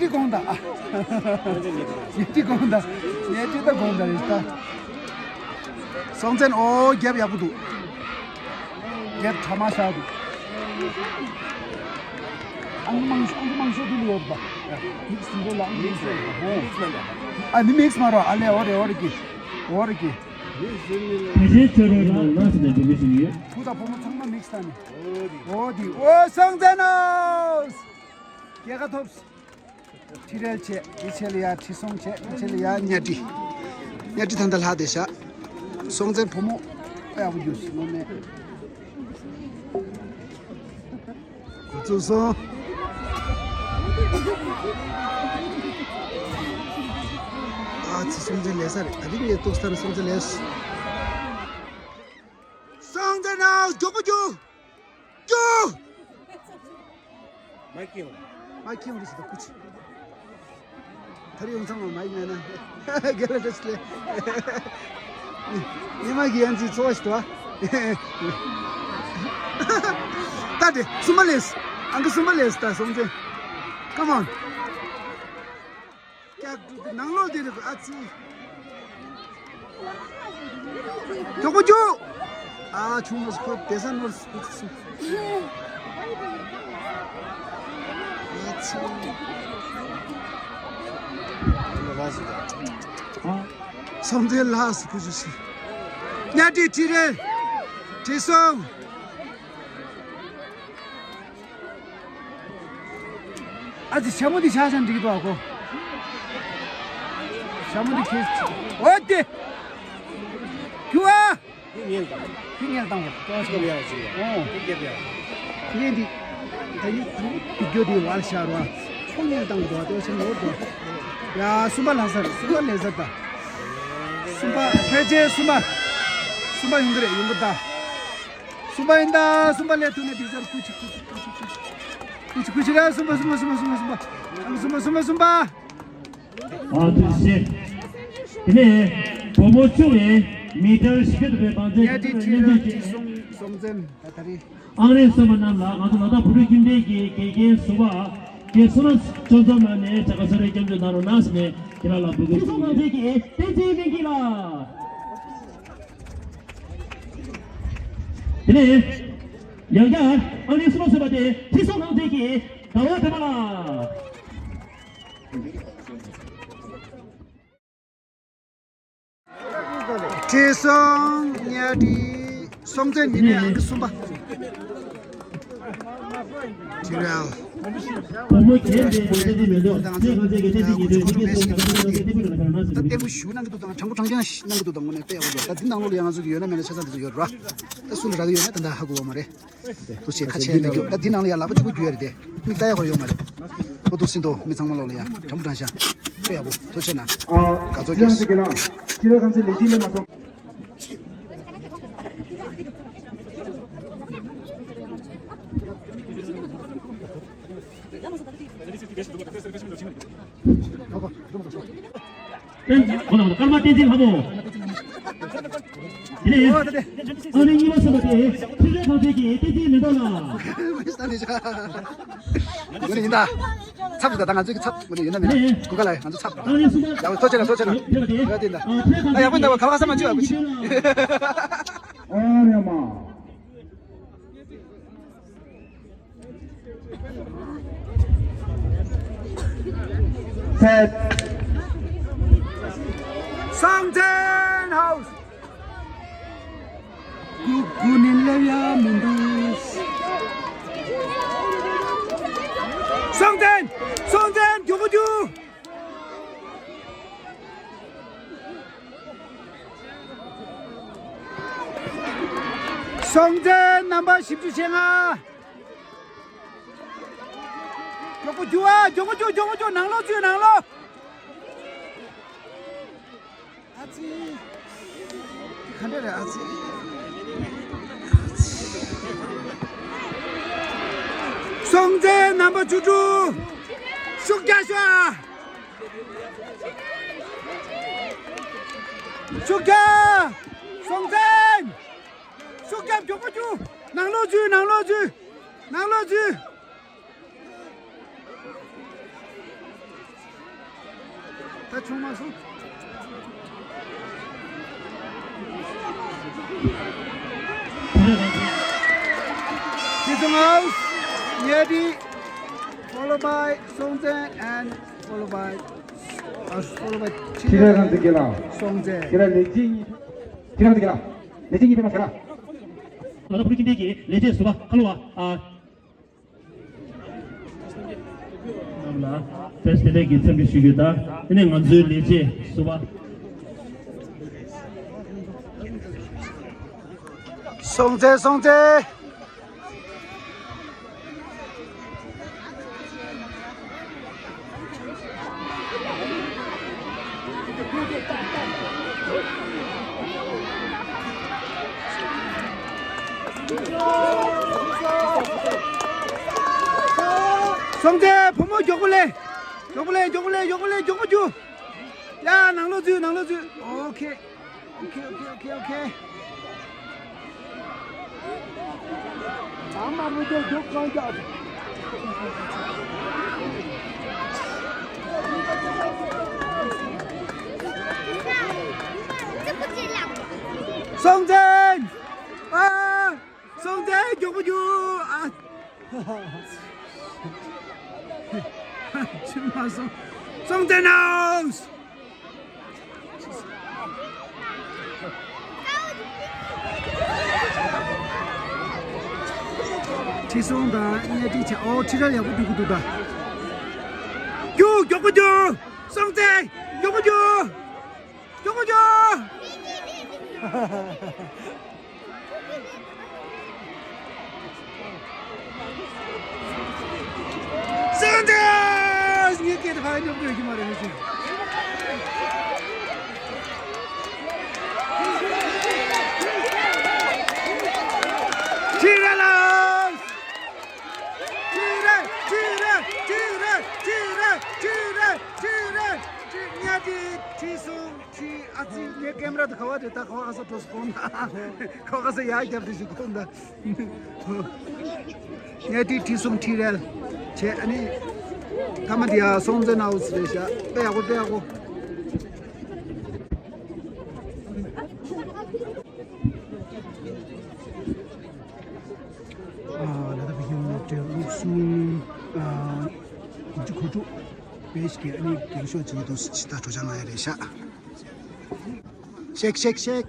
ཁྲི་དགོངས་དག་ཉལ་ཁྲི་ད་དགོངས་དག་རེད་ད། སྲོང་བཙན་ཨོ་རྒྱབ་ཡག་པོ་འདུག་རྒྱབ་གྲ་མ་ཤ་འདུག་ཨང་མང་ཨང་མང་ཤོས་དེ་ལ་ཡོད་པ། མིག་སི་འགྲོ་ལ་ཨང་མིག་སི་ཨ་ནི་མིག་སི་མ་རོ་ཨ་ལེ་ཨོ་རེ་ཨོ་རེ་གི་ཨོ་རེ་གི། དེ་རྗེས་ཆོས་རོལ་ནང་ལ་ཟིན་ནས་འགྲོ་གི་ཞིག་ཡོད། བུ་དང་བུ་མོ་ཚང་མ་མིག་སི་ད་ནི། ཨོ་དི་ཨོ་སྲོང་བཙན་ནོ། རྒྱལ་ཁ་ཐོབ། ཁྲི་རལ་བྱས། དེ་ཆེ་ལ་ཡ་ཁྲི་སྲོང་བྱས། དེ་ཆེ་ལ་ཡ་གཉའ་ཁྲི། གཉའ་ཁྲི་ད་ལྟ་ལྷག་བསྡད་ཤག་སྲོང་བཙན་བུ་མོ་དཔེ་ཡག་པོ་རྒྱུགས་སོང་ངོ་མས། འགོ་བཙུགས་སོང་། ཨ་ཙི་སྲོང་བཙན་ལས་ས་རེད། ད་རིང་ངས་ཏོག་ཙམ་སྲོང་བཙན་ལས། སྲོང་བཙན་ནའོ་མགྱོགས་པོ་རྒྱུགས། རྒྱུགས། མ་ཁྱེར་ཡོང་། མ་ཁྱེར་ཡོང་རེད་ཟེར་ད་ཁུ་ཆུ། ད་རེས་ཡོང་ཚང་མ་མ་ཡིན་ན་ན། རྒན་ལགས་བཀྲ་ཤིས་བདེ་ལེགས། ཉི་མ་གི་ཡང་ཅིག་ཚོར་བ་ཞིག་འདུག་ཨ། ད་དེ་གསུམ་པ་ལས། ཨང་ཀི་གསུམ་པ་ལས་ད་སྲོང་བཙན། Come on། ཀྱག་ཀྱུ་ནང་ལོགས་དེ་རེད། ཨ་ཙི། མགྱོགས་པོ་རྒྱུགས། ཨ་ཆུང་མ་སུ་ཁོ་བེ་ས་ནོར་སུ་ཁོ་སུ། ཨ་ཙི། སྲོང་བཙན་ལགས་སུ་ཁོ་སུ་སུ། གཉའ་ཁྲི་ཁྲི་རལ། ཁྲི་སྲོང་། ཨ་ཙི་ཞྭ་མོ་འདི་ཆག་ཆག་འགྲིག་འདུག་ཨ་ཁོ། ཞྭ་མོ་འདི་ཁྱེར། འོ་དེ། ཁྱུ་ཨ། ཁྱི་ངན་དང་། ཁྱི་ངན་དང་བ། ཏོ་ཆི་ཡ་ཅི་ཡ། ཨོ། ཁྱི་རྒྱབ་ཡ། ངས་འདི། ད་ཡི་བི་ཌིའོ་འདི་བར་ཤར་བ། ཁྱི་ངན་དང་བ་ཏོ་ཆི་ངོ་དོ། ཡ་གསུམ་པ་ལྷག་ས་རེད། གསུམ་པ་ལས་ས་ད། གསུམ་པ་ཕལ་ཆེར་གསུམ་པ། གསུམ་པ་ཡོང་གི་རེད། ཡོང་གི་ད། གསུམ་པ་ཡིན་ད། གསུམ་པ་ལས་ཐུག་ནས་འགྲིག་ས་རེད། ཀུ་ཅི་ཀུ་ཅི་ཀུ་ཅི་ཀུ་ཅི། ཀུ་ཅི་ཀུ་ཅི་རེད། གསུམ་པ་གསུམ་པ་གསུམ་པ་གསུམ་པ་གསུམ་པ། ཨ་ཐུགས་རྗེ་ཆེ། དེ་ནས་བུ་མོ་ཆུང་བའི་མི་ཊར་བཞི་བརྒྱ་དུ་བའི་བང་རྩལ་གྱི་ཐོག་ནས་མཉམ་སྤྱོད་ཀྱི་སྲོང་བཙན་ད་ད་རེས། ཨང་རིམ་གསུམ་པ་རྣམས་ལ་ང་ཚོ་ལ་དྭགས་བོད་ཕྲུག་ཁྱིམ་སྡེ་གི་དགེ་རྒན་ཟུར་པ་རྒན་བསོད་ནམས་ཆོས་འཛོམས་ལགས་ནས་གྲྭ་ཁ་གསོལ་རས་སྐྱབས་འཇུག་གནང་རོགས་གནང་ཟེར་ནས་ཁྱེད་རང་ལ་འབོད་སྐུལ་ཞུ་གི་ཡིན། ཁྲི་སྲོང་ལྡེ་བཙན་གྱི་བསྟན་འཛིན་སྨན་གྱི་ལགས། དེ་ནས་ཡང་བསྐྱར་ཨང་རིམ་གསུམ་པ་ཟུར་པ་དེ་ཁྲི་སྲོང་ལྡེ་བཙན་གྱི་ཟླ་བ་བདེ་བ་ལགས། ཁྲི་སྲོང་གཉའ་ཁྲི་སྲོང་བཙན་ཉི་མའི་ཨང་ཀི་གསུམ་པ། ཁྲི་རལ། བུ་མོ་རྒན་པའི་བསྟན་འཛིན་མེ་ཏོག་ཚེ་གང་ཚེ་གི་བསྟན་འཛིན་ཉི་ཟླའི་འཁོར་གྱི་སྲོག་ཆགས་ཀྱི་ཚོགས་ལ་བརྟན་པོ་གནང་ཟེར་གྱི་འདུག་ད་ལྟད་མོ་ཞུ་གནང་གི་འདུག་དང་དྲང་པོ་དྲང་རྐྱང་གནང་གི་འདུག་དང་དངོས་གནས་དཔེ་ཡག་པོ་འདུག་ད་འདི་ནང་ལོགས་ལ་ཡང་ང་ཚོ་གི་ཡོད་ན་མེད་ན་ཆ་ཚང་དེ་ཚོ་ཡོད་ར། ད་སུ་ལ་རག་གི་ཡོད་ན་ད་ལྟ་ཧ་གོ་བ་མ་རེད། ཐུགས་རྗེ་ཁ་ཆེ་མི་རྒྱུག་ད་འདི་ནང་ལ་ཡ་ལག་པ་གཅིག་པུ་རྒྱུག་ཡ་རེད་དེ། མིག་ལྟ་ཡ་ཁོ་ཡོང་མ་རེད། ཁོ་ཐུགས་སྲིན་ཏོ་མི་ཚང་མ་ལོག་ལ་ཡ་དྲང་པོ་དྲང་བཞག་དཔེ་ཡག་པོ་ཐུགས་རྗེ་གནང་། དགའ་ཚོར་སྐྱེས། བསྟན་འཛིན་ཁོ་ན་ཀརྨ་བསྟན་འཛིན་ལྷ་མོ། དེ་ནས་ཨ་ནི་གཉིས་པ་ཟེར་བ་དེ་ཁྲི་སྲོང་ལྡེ་བཙན་གྱི་བསྟན་འཛིན་མེ་ཏོག་ལགས། ངོ་ནས་ཡིན་ད། ཚབ་ཞིག་ད་ད་ང་ཚོའི་གི་ཚབ་ངོ་ནས་ཡིན་ན་མིན་ན་གུ་ག་ལ་ང་ཚོ་ཚབ། ཨ་ནི་གསུམ་པ། ཡག་པོ་ཐུགས་རྗེ་གནང་ཐུགས་རྗེ་གནང་། ཡག་པོ་ཡིན་ད་བ་ག་ལ་ས་མ་བཅུ་ཡག་པོ་ཆེ། ཨ་རེ་མ། Set. Songthaew House. ཀུ་ཀུ་ནི་ལེ་ཡ་མི་འདུག Songthaew, Songthaew, རྒྱུག་པོ་རྒྱུག Songthaew རྣམ་པ་བཞི་བཅུ་ཞེ་ལྔ། མགྱོགས་པོ་རྒྱུགས་ཨ། མགྱོགས་པོ་རྒྱུགས། མགྱོགས་པོ་རྒྱུགས། ནང་ལོགས་འཛུལ། ནང་ལོགས། ཨ་ཙི། ག་འདྲ་རེད་ཨ་ཙི། Songthaew རྣམ་པ་བཅུ་དྲུག་ཤུགས་རྒྱག་ཤོག་ཨ། ཤུགས་རྒྱག Songthaew། ཤུགས་རྒྱབ། མགྱོགས་པོ་རྒྱུགས། ནང་ལོགས་འཛུལ། ནང་ལོགས་འཛུལ། ནང་ལོགས་འཛུལ། ད་ཆུང་མ་སོང་། ཁྲི་སྲོང་ཨའུ་ཉེ་ཏི། Followed by Songthaew and followed by, uh, followed by ཁྲི་རལ་རང་བཙན་རྒྱལ་ལགས། Songthaew། ཁྱེད་རང་ལས་བྱེད་གཉིས། ཁྱེད་རང་བཙན་རྒྱལ་ལགས། ལས་བྱེད་གཉིས་པའི་མ་ཟེར་ལ། ང་ཚོ་བོད་ཕྲུག་ཁྱིམ་སྡེ་གི་ལས་བྱེད་ཟུར་པ་ཁ་ལོ་བ། ཨ། རྣམས་ལ་བཀྲ་ཤིས་བདེ་ལེགས་ཀྱི་འཚམས་འདྲི་ཞུ་རྒྱུ་དང་། དེ་ནས་ང་ཚོའི་ལས་བྱེད་ཟུར་པ། Songthaew། Songthaew། སྲོང་བཙན་བུ་མོ་མགྱོགས་པོ་ལས། མགྱོགས་པོ་ལས། མགྱོགས་པོ་ལས། མགྱོགས་པོ་མགྱོགས་པོ། ཡ། ནང་ལོགས་འཛུལ། ནང་ལོགས་འཛུལ། ཨོ་ཁེ། ཨོ་ཁེ། ཨོ་ཁེ། ཨོ་ཁེ། ཨོ་ཁེ། སྲོང་བཙན། ཨ། སྲོང་བཙན་མགྱོགས་པོ་རྒྱུགས། ཨ། ཕྱིར་མ་སོང་། སྲོང་བཙན་ནོ། ཁྲི་སྲོང་དང་གཉའ་ཁྲི་བྱས། ཨོ། ཁྲི་རལ་ཡག་པོ་རྒྱུག་གི་འདུག་ད། རྒྱུགས། མགྱོགས་པོ་རྒྱུགས། སྲོང་བཙན་མགྱོགས་པོ་རྒྱུགས། མགྱོགས་པོ་རྒྱུགས། སྲོང་བཙན། ངའི་སྐད་དེ་ཕར་སྙོབ་དགོས་ཀྱི་མ་རེད་ཟེར། ཁྲི་རལ་ལགས། ཁྲི་རལ། ཁྲི་རལ། ཁྲི་རལ། ཁྲི་རལ། ཁྲི་རལ། ཁྲི་རལ། ཁྲི། གཉའ་ཁྲི་ཁྲི་སྲོང་ཁྲི། ཨ་ཙི། ངའི་ཀེམ་ར་དེ་ག་བ་རེད། ད་ག་བ་ག་ས་འགྲོ་སོང་། ག་བ་ག་ས་ཡར་བརྒྱབ་དེ་ཞིག་གོ་ད། གཉའ་ཁྲི་ཁྲི་སྲོང་ཁྲི་རལ་བྱས། ཨ་ནི་ཐ་མ་དེ་ཡ་སྲོང་བཙན་ནོ་རེད་ཤག་དཔེ་ཡག་པོ། དཔེ་ཡག་པོ། ཨ། ལ་དྭགས་བོད་ཁྱིམ་སློབ་གྲྭའི་སློབ་ཟུར། ཨ། དགུ་བཅུ་གོ་དྲུག་པས་ཀྱི་ཨ་ནི་རྒྱན་ཤོག་ཅིག་འདུག་ཅི་ལྟར་གྲོས་འཆར་གནང་ཡ་རེད་ཤག་ཤེག་ཤེག་ཤེག་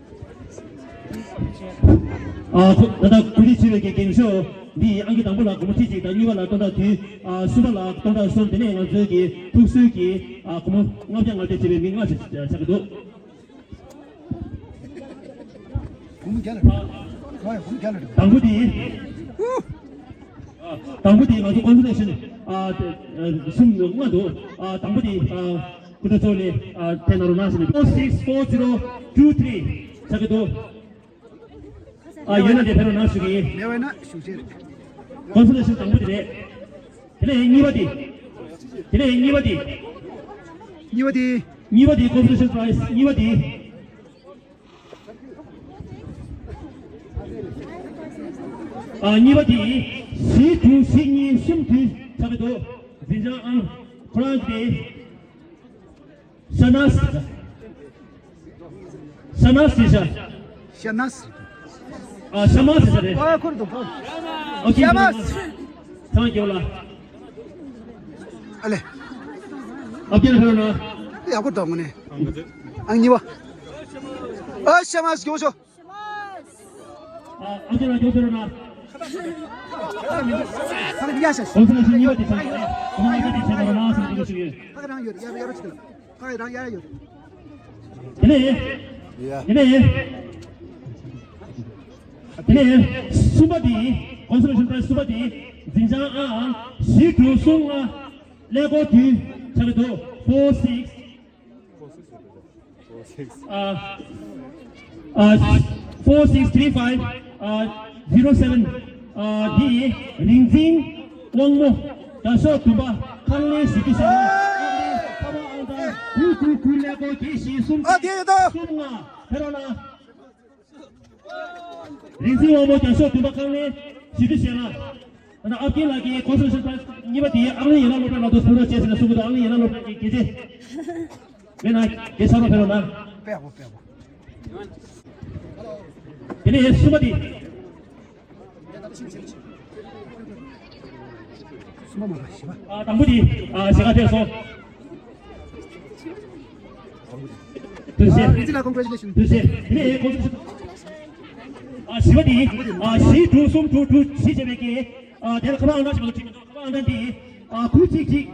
ཨ། ཁོ། ད་ལྟ་གོ་སྒྲིག་བྱས་པའི་གི་རྒྱན་ཤོག་འདི་ཨང་ཀི་དང་པོ་ལ་སྒོར་མོ་ཁྲི་གཅིག་དང་། གཉིས་པ་ལ་སྟོང་ཕྲག་བདུན། ཨ། གསུམ་པ་ལ་སྟོང་ཕྲག་གསུམ། དེ་ནས་ང་ཚོའི་གི་ཐུགས་གསོའི་གི། ཨ། སྒོར་མོ་ལྔ་བརྒྱ་ལྔ་བརྒྱ་བྱས་པའི་མི་ལྔ་ཆགས་ཀྱི་འདུག་སྒོར་མོ་བརྒྱ་ལ་རེད། ཨ། སྒོར་མོ་བརྒྱ་ལ་རེད། དང་པོ་དེ། ཨ། དང་པོ་དེ་ང་ཚོ་ཀོན་སོ་ལེ་ཤན། ཨ། དེ། ཨ། གསུམ་ལྔ་འདུག་ཨ། དང་པོ་དེ། ཨ། སྐུ་ཚབ་ཚོ་ལ། ཨ། དེ་ནང་རོགས་གནང་ཞུ་ནས། four six four zero two three ཆགས་ཀྱི་འདུག་ཨ། ཡོད་ན་དེ་ཕེབས་རོགས་གནང་ཞུ་གི་ཡིན། མེད་པ་ན་ཞུ་བྱེད་རེད། ཀོན་སོ་ལེ་ཤན་དང་པོ་དེ་རེད། དེ་ནས་གཉིས་པ་དེ། དེ་ནས་གཉིས་པ་དེ། གཉིས་པ་དེ། གཉིས་པ་དེ། ཀོན་སོ་ལེ་ཤན་པ་རའི་སི་གཉིས་པ་དེ། ཨ། གཉིས་པ་དེ། བཞི་དྲུག་བཞི་གཉིས་གསུམ་དྲུག་ཆགས་ཀྱི་འདུག་འཛིན་བྱང་ཨང་ཁོ་རང་གི། ཤ་ནཱས། ཤ་ནཱས་ཟེར་ཤག་ཤ་ནཱས། ཨ། ཤ་མཱས་ཟེར་ཤག་རེད། ཨ། ཁོ་རེད་འདུག་ཨོ་ཁེ། ཤ་མཱས། ཐང་རྒྱལ་ལ། ཨ་ལེ། ཨ་ཕྱི་ལ་ཕེབས་རོགས་གནང་། ཡག་པོ་འདུག་ངོ་ནས། ཨང་གཉིས་པ། ཨ། ཤ་མཱས་སྐྱོ་ཤོ། ཨ། ཨ་ཕྱི་ལ་སྐྱོ་ཕེབས་རོགས་གནང་། ཁ་ལ་མི་འདུག་ཁ་ལ་ཡ་ཤ་ཤ། གོང་ས་ལ་ཤིང་གཉིས་པ་དེ་ཚང་གི་རེད། གོང་ས་ལ་ཤིང་དེ་ཚང་གི་རེད། ཁ་ག་རང་ཡོད་རེད། ཡ་ཡ་རོ་ཆིག་ལ། ཁ་ག་རང་ཡ་ཡ་ཡོད་རེད། དེ་ནས། ཡ། དེ་ནས། དེ་ནས་གསུམ་པ་དེ། ཀོན་སོ་ལེ་ཤན་པ་རའི་སི་གསུམ་པ་དེ། འཛིན་བྱང་ཨང་བཞི་དྲུག་གསུམ་ལྔ། ཀླད་ཀོར་བདུན་ཆགས་ཀྱི་འདུག four six ཨ། ཨ། four six three five ཨ། zero seven ཨ། འདི་རིག་འཛིན་དབང་མོ། རྒྱན་ཤོག་བདུན་པ། ཁང་ལས་བཞི་བཅུ་ཞེ་ལྔ། ཨ་ནི་ཁ་པར་ཨང་གྲངས་དགུ་དགུ་དགུ་ཀླད་ཀོར་བརྒྱད་བཞི་གསུམ། ཨ། དེ་ཡོད་དོ། གསུམ་ལྔ། ཕེབས་རོགས་གནང་། རིག་འཛིན་དབང་མོ། རྒྱན་ཤོག་བདུན་པ། ཁང་ལས་བཞི་བཅུ་ཞེ་ལྔ། ད་ལྟ་ཨ་ཕྱི་ལགས་ཀྱིས་ཀོན་སོ་ལེ་ཤན་པ་རའི་སི་གཉིས་པ་དེ་ཨང་གླིང་ཡན་ལག་སློབ་གྲྭ་ལ་དུ་ཕུལ་རོགས་བྱས་ཟེར་ནས་གསུང་གི་འདུག་ཨང་གླིང་ཡན་ལག་སློབ་གྲྭ་གི་དགེ་རྒན་མེད་ན་དགེ་ཆ་རོགས་ཕེབས་རོགས་གནང་། དཔེ་ཡག་པོ། དཔེ་ཡག་པོ། དེ་ནས་གསུམ་པ་དེ། གསུམ་པ་མ་རེད། བཞི་པ། ཨ། དང་པོ་དེ། ཨ། ཞེ་དྲག་ཕེབས་སོང་། ཐུགས་རྗེ་ཆེ། རིག་འཛིན་ལགས། congratulations། ཐུགས་རྗེ་ཆེ། དེ་ནས་ཀོན་སོ་ལེ་ཤན། ཨ། བཞི་པ་དེ། ཨ། བཞི་དྲུག་གསུམ་དྲུག་དྲུག་བཞི་བྱས་པའི་གི། ཨ། དེ་ལ་ཁ་པར་ཨང་གྲངས་ཞིག་མ་གཏོགས་བྲིས་མི་འདུག་ཁ་པར་ཨང་གྲངས་འདི། ཨ། དགུ་གཅིག་གཅིག་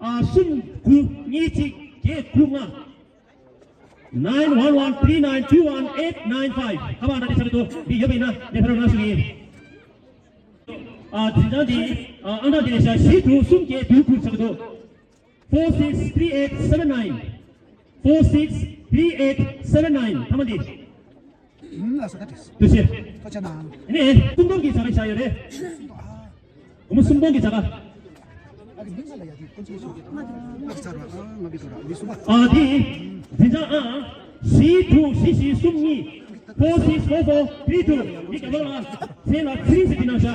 ཨ། གསུམ་དགུ་གཉིས་གཅིག་བརྒྱད་དགུ་ལྔ། nine one one three nine two one eight nine five། ཁ་པར་ཨང་གྲངས་འདི་ཆགས་ཀྱི་འདུག་འདི་ཡོད་པ་ཡིན་ན་ངས་ཕེབས་རོགས་གནང་ཞུ་གི་ཡིན། ཨ། འཛིན་བྱང་འདི། ཨ། ཨང་གྲངས་འདི་ལ་ཤ། བཞི་དྲུག་གསུམ་བརྒྱད་དགུ་དགུ་ཆགས་ཀྱི་འདུག four six three eight seven nine། four six three eight seven nine ཐ་མ་འདི། ཨུམ། ལགས་སོ། ད་དྲིས། ཐུགས་རྗེ་ཆེ། ཐུགས་རྗེ་གནང་། ཨ་ནི་སུམ་སྟོང་གི་བྱ་དགའ་བཞག་ཡོད་རེད། སུམ་སྟོང་། ཨ། སྒོར་མོ་སུམ་སྟོང་གི་བྱ་དགའ། ཨ་གི་མིང་ལ་ཡ་དེ་ཀུན་སྤྱོད་ཤོག་ཨ་ཚར་བ། ཨ་ང་གི་དོ་ར་མི་སུམ་པ། ཨ་དེ། འཛིན་བྱང་ཨ། བཞི་དྲུག་བཞི་བཞི་གསུམ་གཉིས། four six four four three two། མི་ག་ལོ་ལ། ཚེ་ལ་ཚེ་རིང་ཟེར་གྱི་ནང་བཞག་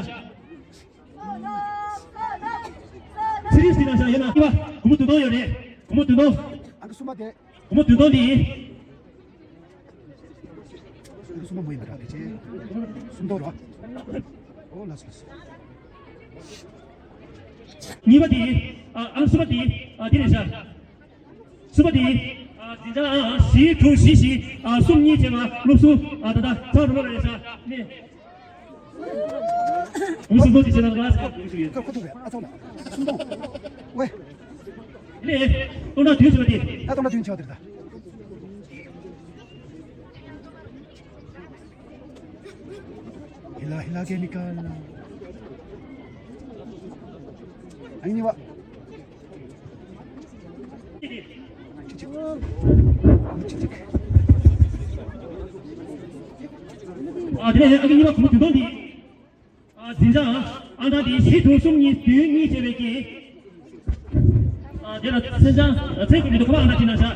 ཚེ་རིང་ཟེར་གྱི་ནང་བཞག་ཡོད་ན། ཨ་སྒོར་མོ་བདུན་སྟོང་ཡོད་རེད། སྒོར་མོ་བདུན་སྟོང་། ཨ་གི་སུམ་པ་དེ། སྒོར་མོ་བདུན་སྟོང་འདི། སུམ་པ་མོ་ཡིན་པ་འདྲ་དེ་ཆེ། སུམ་སྟོང་རོ། ཨོ་ལགས་སོ་ལགས་སོ། གཉིས་པ་དེ། ཨ་ཨ་སུམ་པ་དེ། ཨ་དེ་རེད་ཤག་སུམ་པ་དེ། ཨ་འཛིན་བྱང་ཨ་བཞི་དྲུག་བཞི་བཞི། ཨ་གསུམ་གཉིས་བྱས་ང་སློབ་ཟུར། ཨ་ད་ད་ཚང་རུ་ལོ་རེད་ཤག་ནས། ཨུ་སུ་མོ་ཅི་ཆེ་ན་ང་སྐབས་དགོས་ཤིག་ཡོད། ཁོ་ཁོ་ཐུག་རེད། ཨ་ཚོགས་ལ་སུམ་སྟོང་། ཝེ། ལེ། སྟོང་ཕྲག་བདུན་ཟེར་བ་དེ། ད་སྟོང་ཕྲག་བདུན་ཆགས་དེ་རེད་ད། ཧི་ལ་ཧི་ལ་ཀེ་མི་ཀལ། ཨ་ནི་བ། ཨ་དེ་ནས་ཨ་ནི་གཉིས་པ་གོང་དུ་དོན་འདི། ཨ་འཛིན་བྱང་ཨང་གྲངས་དེ་བཞི་དྲུག་གསུམ་གཉིས་བདུན་གཉིས་བྱས་པའི་གི། ཨ་དེ་ལ་མཚན་བྱང་མཚན་ཀུན་གྱི་དུ་ཁ་པ་ཨང་གྲངས་ཅིག་ན་བཞག་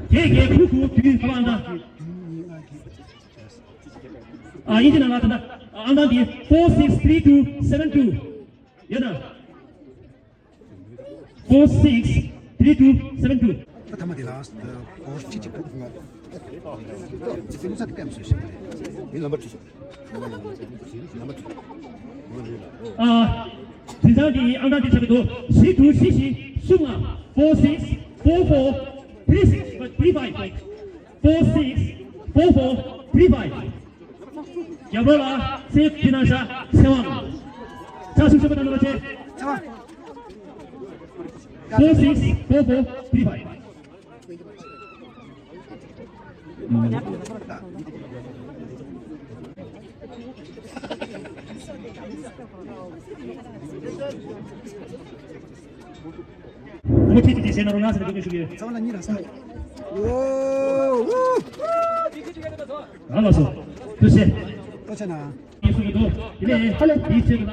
བརྒྱད་བརྒྱད་དགུ་དགུ་བདུན་ཁ་པ་ཨང་གྲངས། ཨ་ཡིན་གྱི་ན་ང་ད་ལྟ་ཨང་གྲངས་དེ་four six three two seven two། ཡོད་ན། four six three two seven two། ད་ཐ་མ་དེ་ལ་སྐོར་ཅི་ཅིག་ཕུག་ང་། ཅི་ཅིག་ངོ་ཚ་དེ་ཀམ་སུ་ཤི། ཡིན་ལམ་པ་ཅི་ཤི། ལམ་པ་ཅི། ཨ། དེང་སང་དེ་ཨང་གྲངས་དེ་ཆགས་ཀྱི་འདུག་བཞི་དྲུག་བཞི་བཞི་གསུམ་ལྔ། four six four four three six three five four six four four three five། རྒྱབ་རོགས་ལ་སེབ་ཁྱི་ན་ཤ་ཚེ་དབང་། ཆ་ཤུགས་ཆེན་པོ་དང་ལོ་ཆེ། ཚེ་དབང་། four six four four three five། མུ་མཐུད་དེ་བྱས་ན་རོགས་ལ་ཟེར་ནས་འབོད་སྐུལ་ཞུ་གི་ཡོད། རྩ་བ་ལ་གཉིས་ལ་ས། ཨོ། ཨ་ལགས་སོ། ཐུགས་རྗེ་ཆེ། ཐུགས་རྗེ་གནང་། ཡིན་གསུང་གི་འདུག་དེ་ནས་ཧ་ལས་འདིའི་ཆེད་དུ་ལ།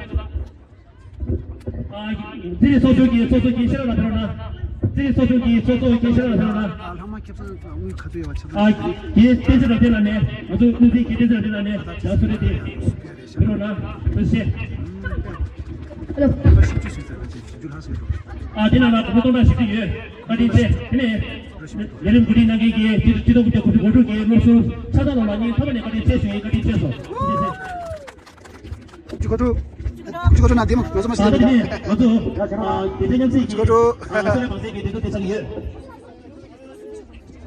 ཨ་རྩིས་རིག་ཚོགས་ཆུང་གི་ཚོགས་གཙོ་རྒན་ཤེས་རབ་ལགས་ཕེབས་རོགས་གནང་། རྩིས་རིག་ཚོགས་ཆུང་གི་ཚོགས་གཙོ་རྒན་ཤེས་རབ་ལགས་ཕེབས་རོགས་གནང་། ཨ་ལྷག་མ་ཁེ་བཟང་དང་དངུལ་ག་ཚོད་ཡོད་པ་ཆ་ཚང་། ཨ་རྒན་བསྟན་འཛིན་རབ་བརྟན་ལགས་ནས། ང་ཚོ་དངུལ་རྩིས་རྒན་བསྟན་འཛིན་རབ་བརྟན་ལགས་ནས་ཡང་གསོལ་རས་དེ་ཕུལ་རོགས་གནང་། ཐུགས་རྗེ་ཆེ། ཨ་དེ་ནང་ལ་སྒོར་མོ་སྟོང་ཕྲག་བཞི་བཅུ་ཡོད། བཀའ་དྲིན་ཆེ། དེ་ནས་ལས་རིམ་གོ་སྒྲིག་གནང་མཁན་གྱི་སྤྱི་སྤྱི་ཚོགས་ཀྱི་གོ་སྒྲིག་གོ་སྒྲིག་གི་སློབ་ཟུར་ཕྱག་རྟགས་ལོ་ལགས་གཉིས་ཐོག་མ་ནས་བཀའ་དྲིན་ཆེ་ཞུ་ཡིན། བཀའ་དྲིན་ཆེ་སོང་། ཐུགས་རྗེ་ཆེ། གཅིག་གོ་ཐུག་གཅིག་གོ་ཐུག་ན་དེ་མ་ང་ཚོ་མ་ཤེས། ད་ལྟ་ནས་ང་ཚོ་ཨ་སྡེ་ཚན་མཉམ་བསྲེས་ཀྱི་གཅིག་གོ་ཐུག་ཨ་ས་ཆ་གང་ས་ཀྱི་སྡེ་ཚན་དེ་ཆགས་ཀྱི་ཡོད།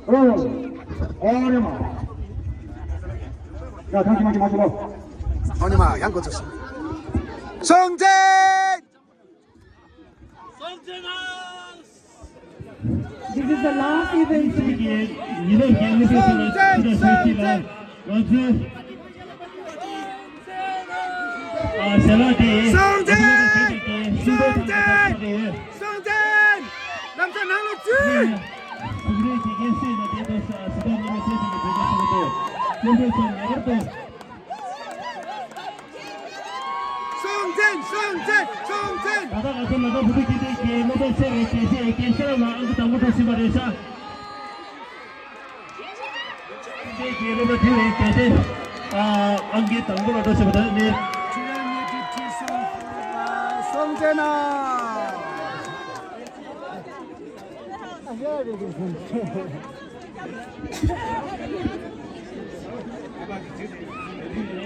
ཨོ་ཨོ་རེད་མ། ཡ་ཁང་གི་མ་གི་མ་གི་ལོ། ཨོ་ནི་མ་ཡང་གོ་ཚུགས་སོང་། སྲུང་བརྩི། This is the last event. ཉི་མ་རྒྱལ་མི་སོགས་ལ་ཐུགས་རྗེ་ཆེ་ལ་ང་ཚོའི་ཨ་ཞལ་ལག་དེ་སྲུང་བརྩི། སྲུང་བརྩི། སྲུང་བརྩི། ལམ་སང་ནང་ལ་འཛུལ། གུང་རིགས་དགེ་རྒན་སུས་ན་དེ་དོ་ས་སུ་དོ་མི་ནི་ཚེ་ཞིག་གི་བོད་ཀྱི་སྲུང་བརྩི། སློབ་ཕྲུག་ཚོ་ངེས་པར་དུ། སྲུང་བརྩི། སྲུང་བརྩི། སྲུང་བརྩི། ད་ལྟ་ང་ཚོ་ལ་དྭགས་བོད་ཕྲུག་སྤྱི་འཐུས་ཀྱི་སློབ་གྲོགས་ཆེ་བའི་དགེ་བཤེས་རྒན་ཤེས་རབ་ལགས་ཨང་ཀི་དང་པོ་འགྲོ་བཞིན་པ་རེད་ཤག་དེ་གའི་སློབ་གྲྭ་དེ་བའི་གལ་ཏེ་ཨང་ཀི་དང་པོ་ལ་འགྲོ་བཞིན་པ་དེ་ནི། སྲུང་བརྩི་གནང་།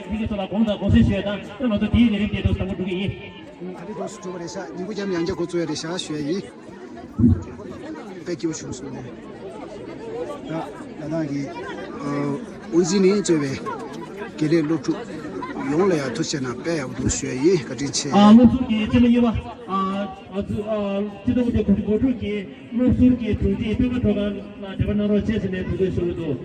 ཁྱེད་ཚོ་ལ་དགོངས་དག་དགོངས་སེལ་ཞུ་ཡ་དང་། ད་ང་ཚོ་དེའི་ལས་རིམ་དེ་ཚོ་དང་པོ་འགྲོ་གི་ཡིན། ཨ་ནི་དུས་སུ་གྲུབ་པ་རེད་ཤག་ཉིན་གུང་མཉམ་ཡང་བསྐྱར་འགོ་བཙུགས་ཡ་རེད་ཤག་ཞུ་ཡ་ཡིན། དཔེ་སྐྱིད་པོ་བྱུང་སོང་ནས། ད་ལ་དྭགས་ཀྱི་ཨ་དབུ་འཛིན་ནས་གཙོས་པའི་དགེ་ལས་སློབ་ཕྲུག་ཡོངས་ལ་ཡང་ཐུགས་རྗེ་ཆེ་གནང་། དཔེ་ཡག་པོ་འདུག་ཞུ་ཡ་ཡིན། བཀའ་དྲིན་ཆེ། ཨ་སློབ་ཟུར་གྱི་རྩེད་མོ་གཉིས་པ་ཨ་ང་ཚོ་ཨ་སྤྱི་ཚོགས་དེ་གོ་སྒྲིག་འགོ་ཁྲིད་ཀྱི་སློབ་ཟུར་གྱི་དྲུང་ཆེ་སྤེན་པ་སྒྲོལ་དཀར་ལགས་འབྲེལ་བ་གནང་རོགས་བྱེད་ཟེར་ནས་འབོད་སྐུལ་ཞུ་གི་འདུག་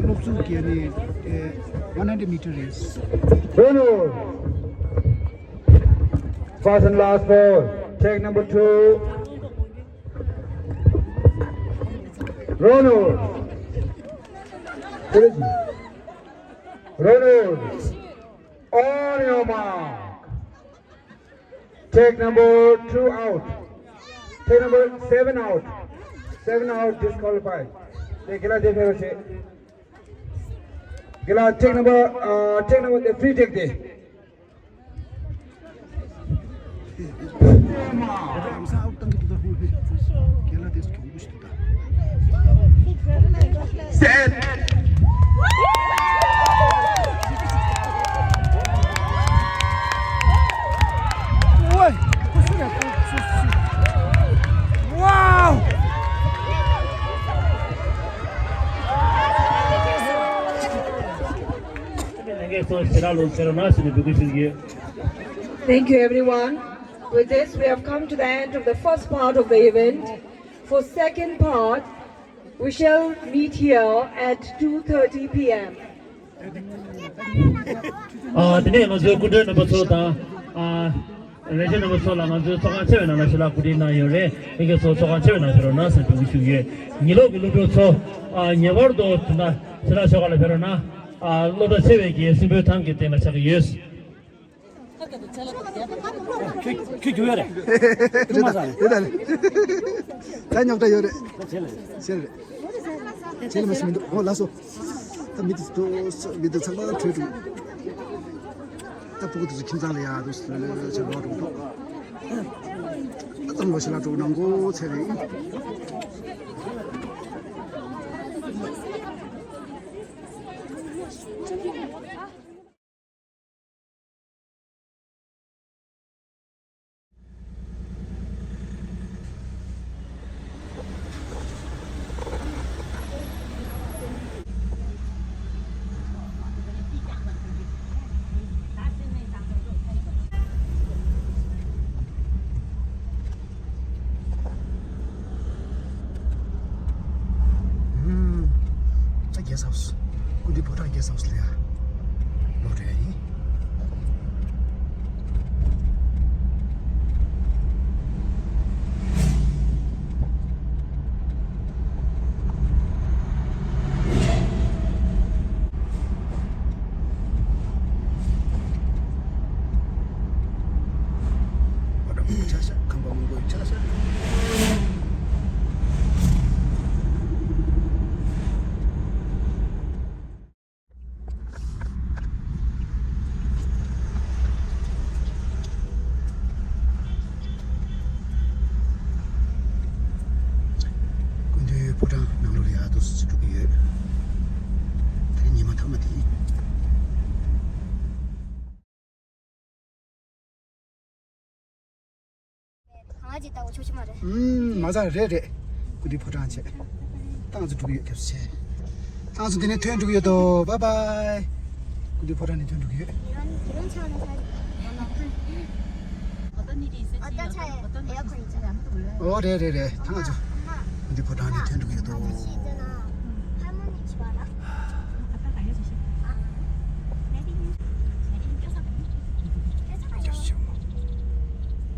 སློབ་ཟུར་གྱི་ནི་one hundred meter race། First and last ball. Take number two. Ronald. Ronald. On your mark. Take number two out. Take number seven out. Seven out, disqualified. They cannot take care of it. Gila, take number, uh, take number, the free take there. Set. Wow. Thank you, everyone. With this, we have come to the end of the first part of the event. For second part, we shall meet here at two thirty p m. ཨ། དེ་ནས་ང་ཚོའི་སྐུ་མགྲོན་རྣམ་པ་ཚོ་དང་། ཨ། ལས་བྱེད་རྣམ་པ་ཚོ་ལ་ང་ཚོའི་ཚོགས་ཁང་ཆེ་བའི་ནང་ལ་ཞུ་ལག་གོ་སྒྲིག་གནང་ཡོད་རེད། ལྷན་རྒྱས་ཚོ་ཚོགས་ཁང་ཆེ་བའི་ནང་ཕེབས་རོགས་གནང་ཟེར་འབོད་སྐུལ་ཞུ་གི་ཡོད། ཉིན་ལོག་གི་སློབ་ཕྲུག་ཚོ། ཨ། ངེས་པར་དུ་ད་ལྟ་ཞུ་ལག་ཆོ་ག་ལ་ཕེབས་རོགས་གནང་། ཨ། སློབ་གྲྭ་ཆེ་བའི་གི་སྲིན་པོའི་ཐང་གི་སྟེང་ལ་ཆགས་ཀྱི་ཡོད། ཁྱོད་ཁྱོད་རྒྱུག་ཡོད་རེད། རེད་ད་རེད་ད་རེད། ད་རྙོག་དྲ་ཡོད་རེད། བྱས་རེད། བྱས་རེད། བྱས་ལ་མ་ཤི་མི་འདུག་འོ་ལགས་སོ། ད་མི་དེ་ཚོ་མི་དེ་ཚང་མ་བྲོས་འགྲོ། ད་ཕྲུ་གུ་དེ་ཚོ་ཁྱིམ་ཚང་ལ་ཡར་འདུག་ཟེར་ལོག་འགྲོ་འདུག་ད་ཚང་མ་ཞིག་ལ་འགྲོ་ནང་གོ་ཚེ་རེད། ད་གེ་སའུ་སི། སྐུ་མདུན་ཕོ་བྲང་གེ་སའུ་སི་ལ་ཡ་ལོག་འགྲོ་ཡ་ཡིན། སྐུ་མདུན་ཕོ་བྲང་ནང་ལོགས་ལ་ཡར་འདུག་སེ་འགྲོ་གི་ཡོད། དེ་རིང་ཉི་མ་མཐའ་མ་དེ་ཡིན། གང་ཅི་ལྟ་བུ་ཆོག་ཆོག་མ་རེད། ཨུམ། མ་ཚང་རེད་རེད། སྐུ་མདུན་ཕོ་བྲང་བྱས། ཏང་ཙུ་འགྲོ་གི་ཡོད། སྐྱབས་སུ་མཆི། ཏང་ཙུ་འདི་ནས་ཐོན་འགྲོ་གི་ཡོད་དོ། བཱའི་བཱའི། སྐུ་མདུན་ཕོ་བྲང་ནས་ཐོན་འགྲོ་གི་ཡོད། ཨོ་རེད་རེད་རེད། ད་ང་ཚོ་སྐུ་མདུན་ཕོ་བྲང་ནས་ཐོན་འགྲོ་གི་ཡོད་དོ།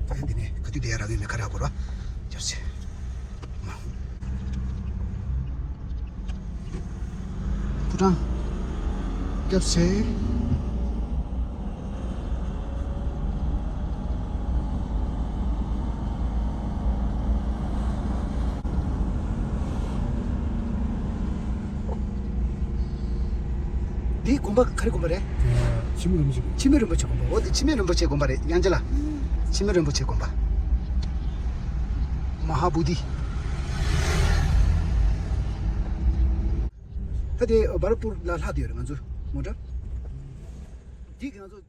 ཨ་འདི་ནས་ག་དུས་བསྡད་ཡ་རག་གི་མེད་ཁ་རག་བོར་བ། སྐྱབས་སུ་མཆི། ཕོ་བྲང་། སྐྱབས་སུ་མཆི། འདི་དགོན་པ་ག་རེ་དགོན་པ་རེད། འཆི་མེད་རིན་པོ་ཆེ། འཆི་མེད་རིན་པོ་ཆེ་དགོན་པ། འོ་དེ་འཆི་མེད་རིན་པོ་ཆེ་དགོན་པ་རེད། དབྱངས་ཅན་ལགས། འཆི་མེད་རིན་པོ་ཆེ་དགོན་པ། མ་ཧཱ་བོ་དྷི། ད་དེ་བ་ར་པུར་ལ་ལྷག་བསྡད་ཡོད་རེད་ང་ཚོ་མོ་ཊ། འདི་གི་ང་ཚོ།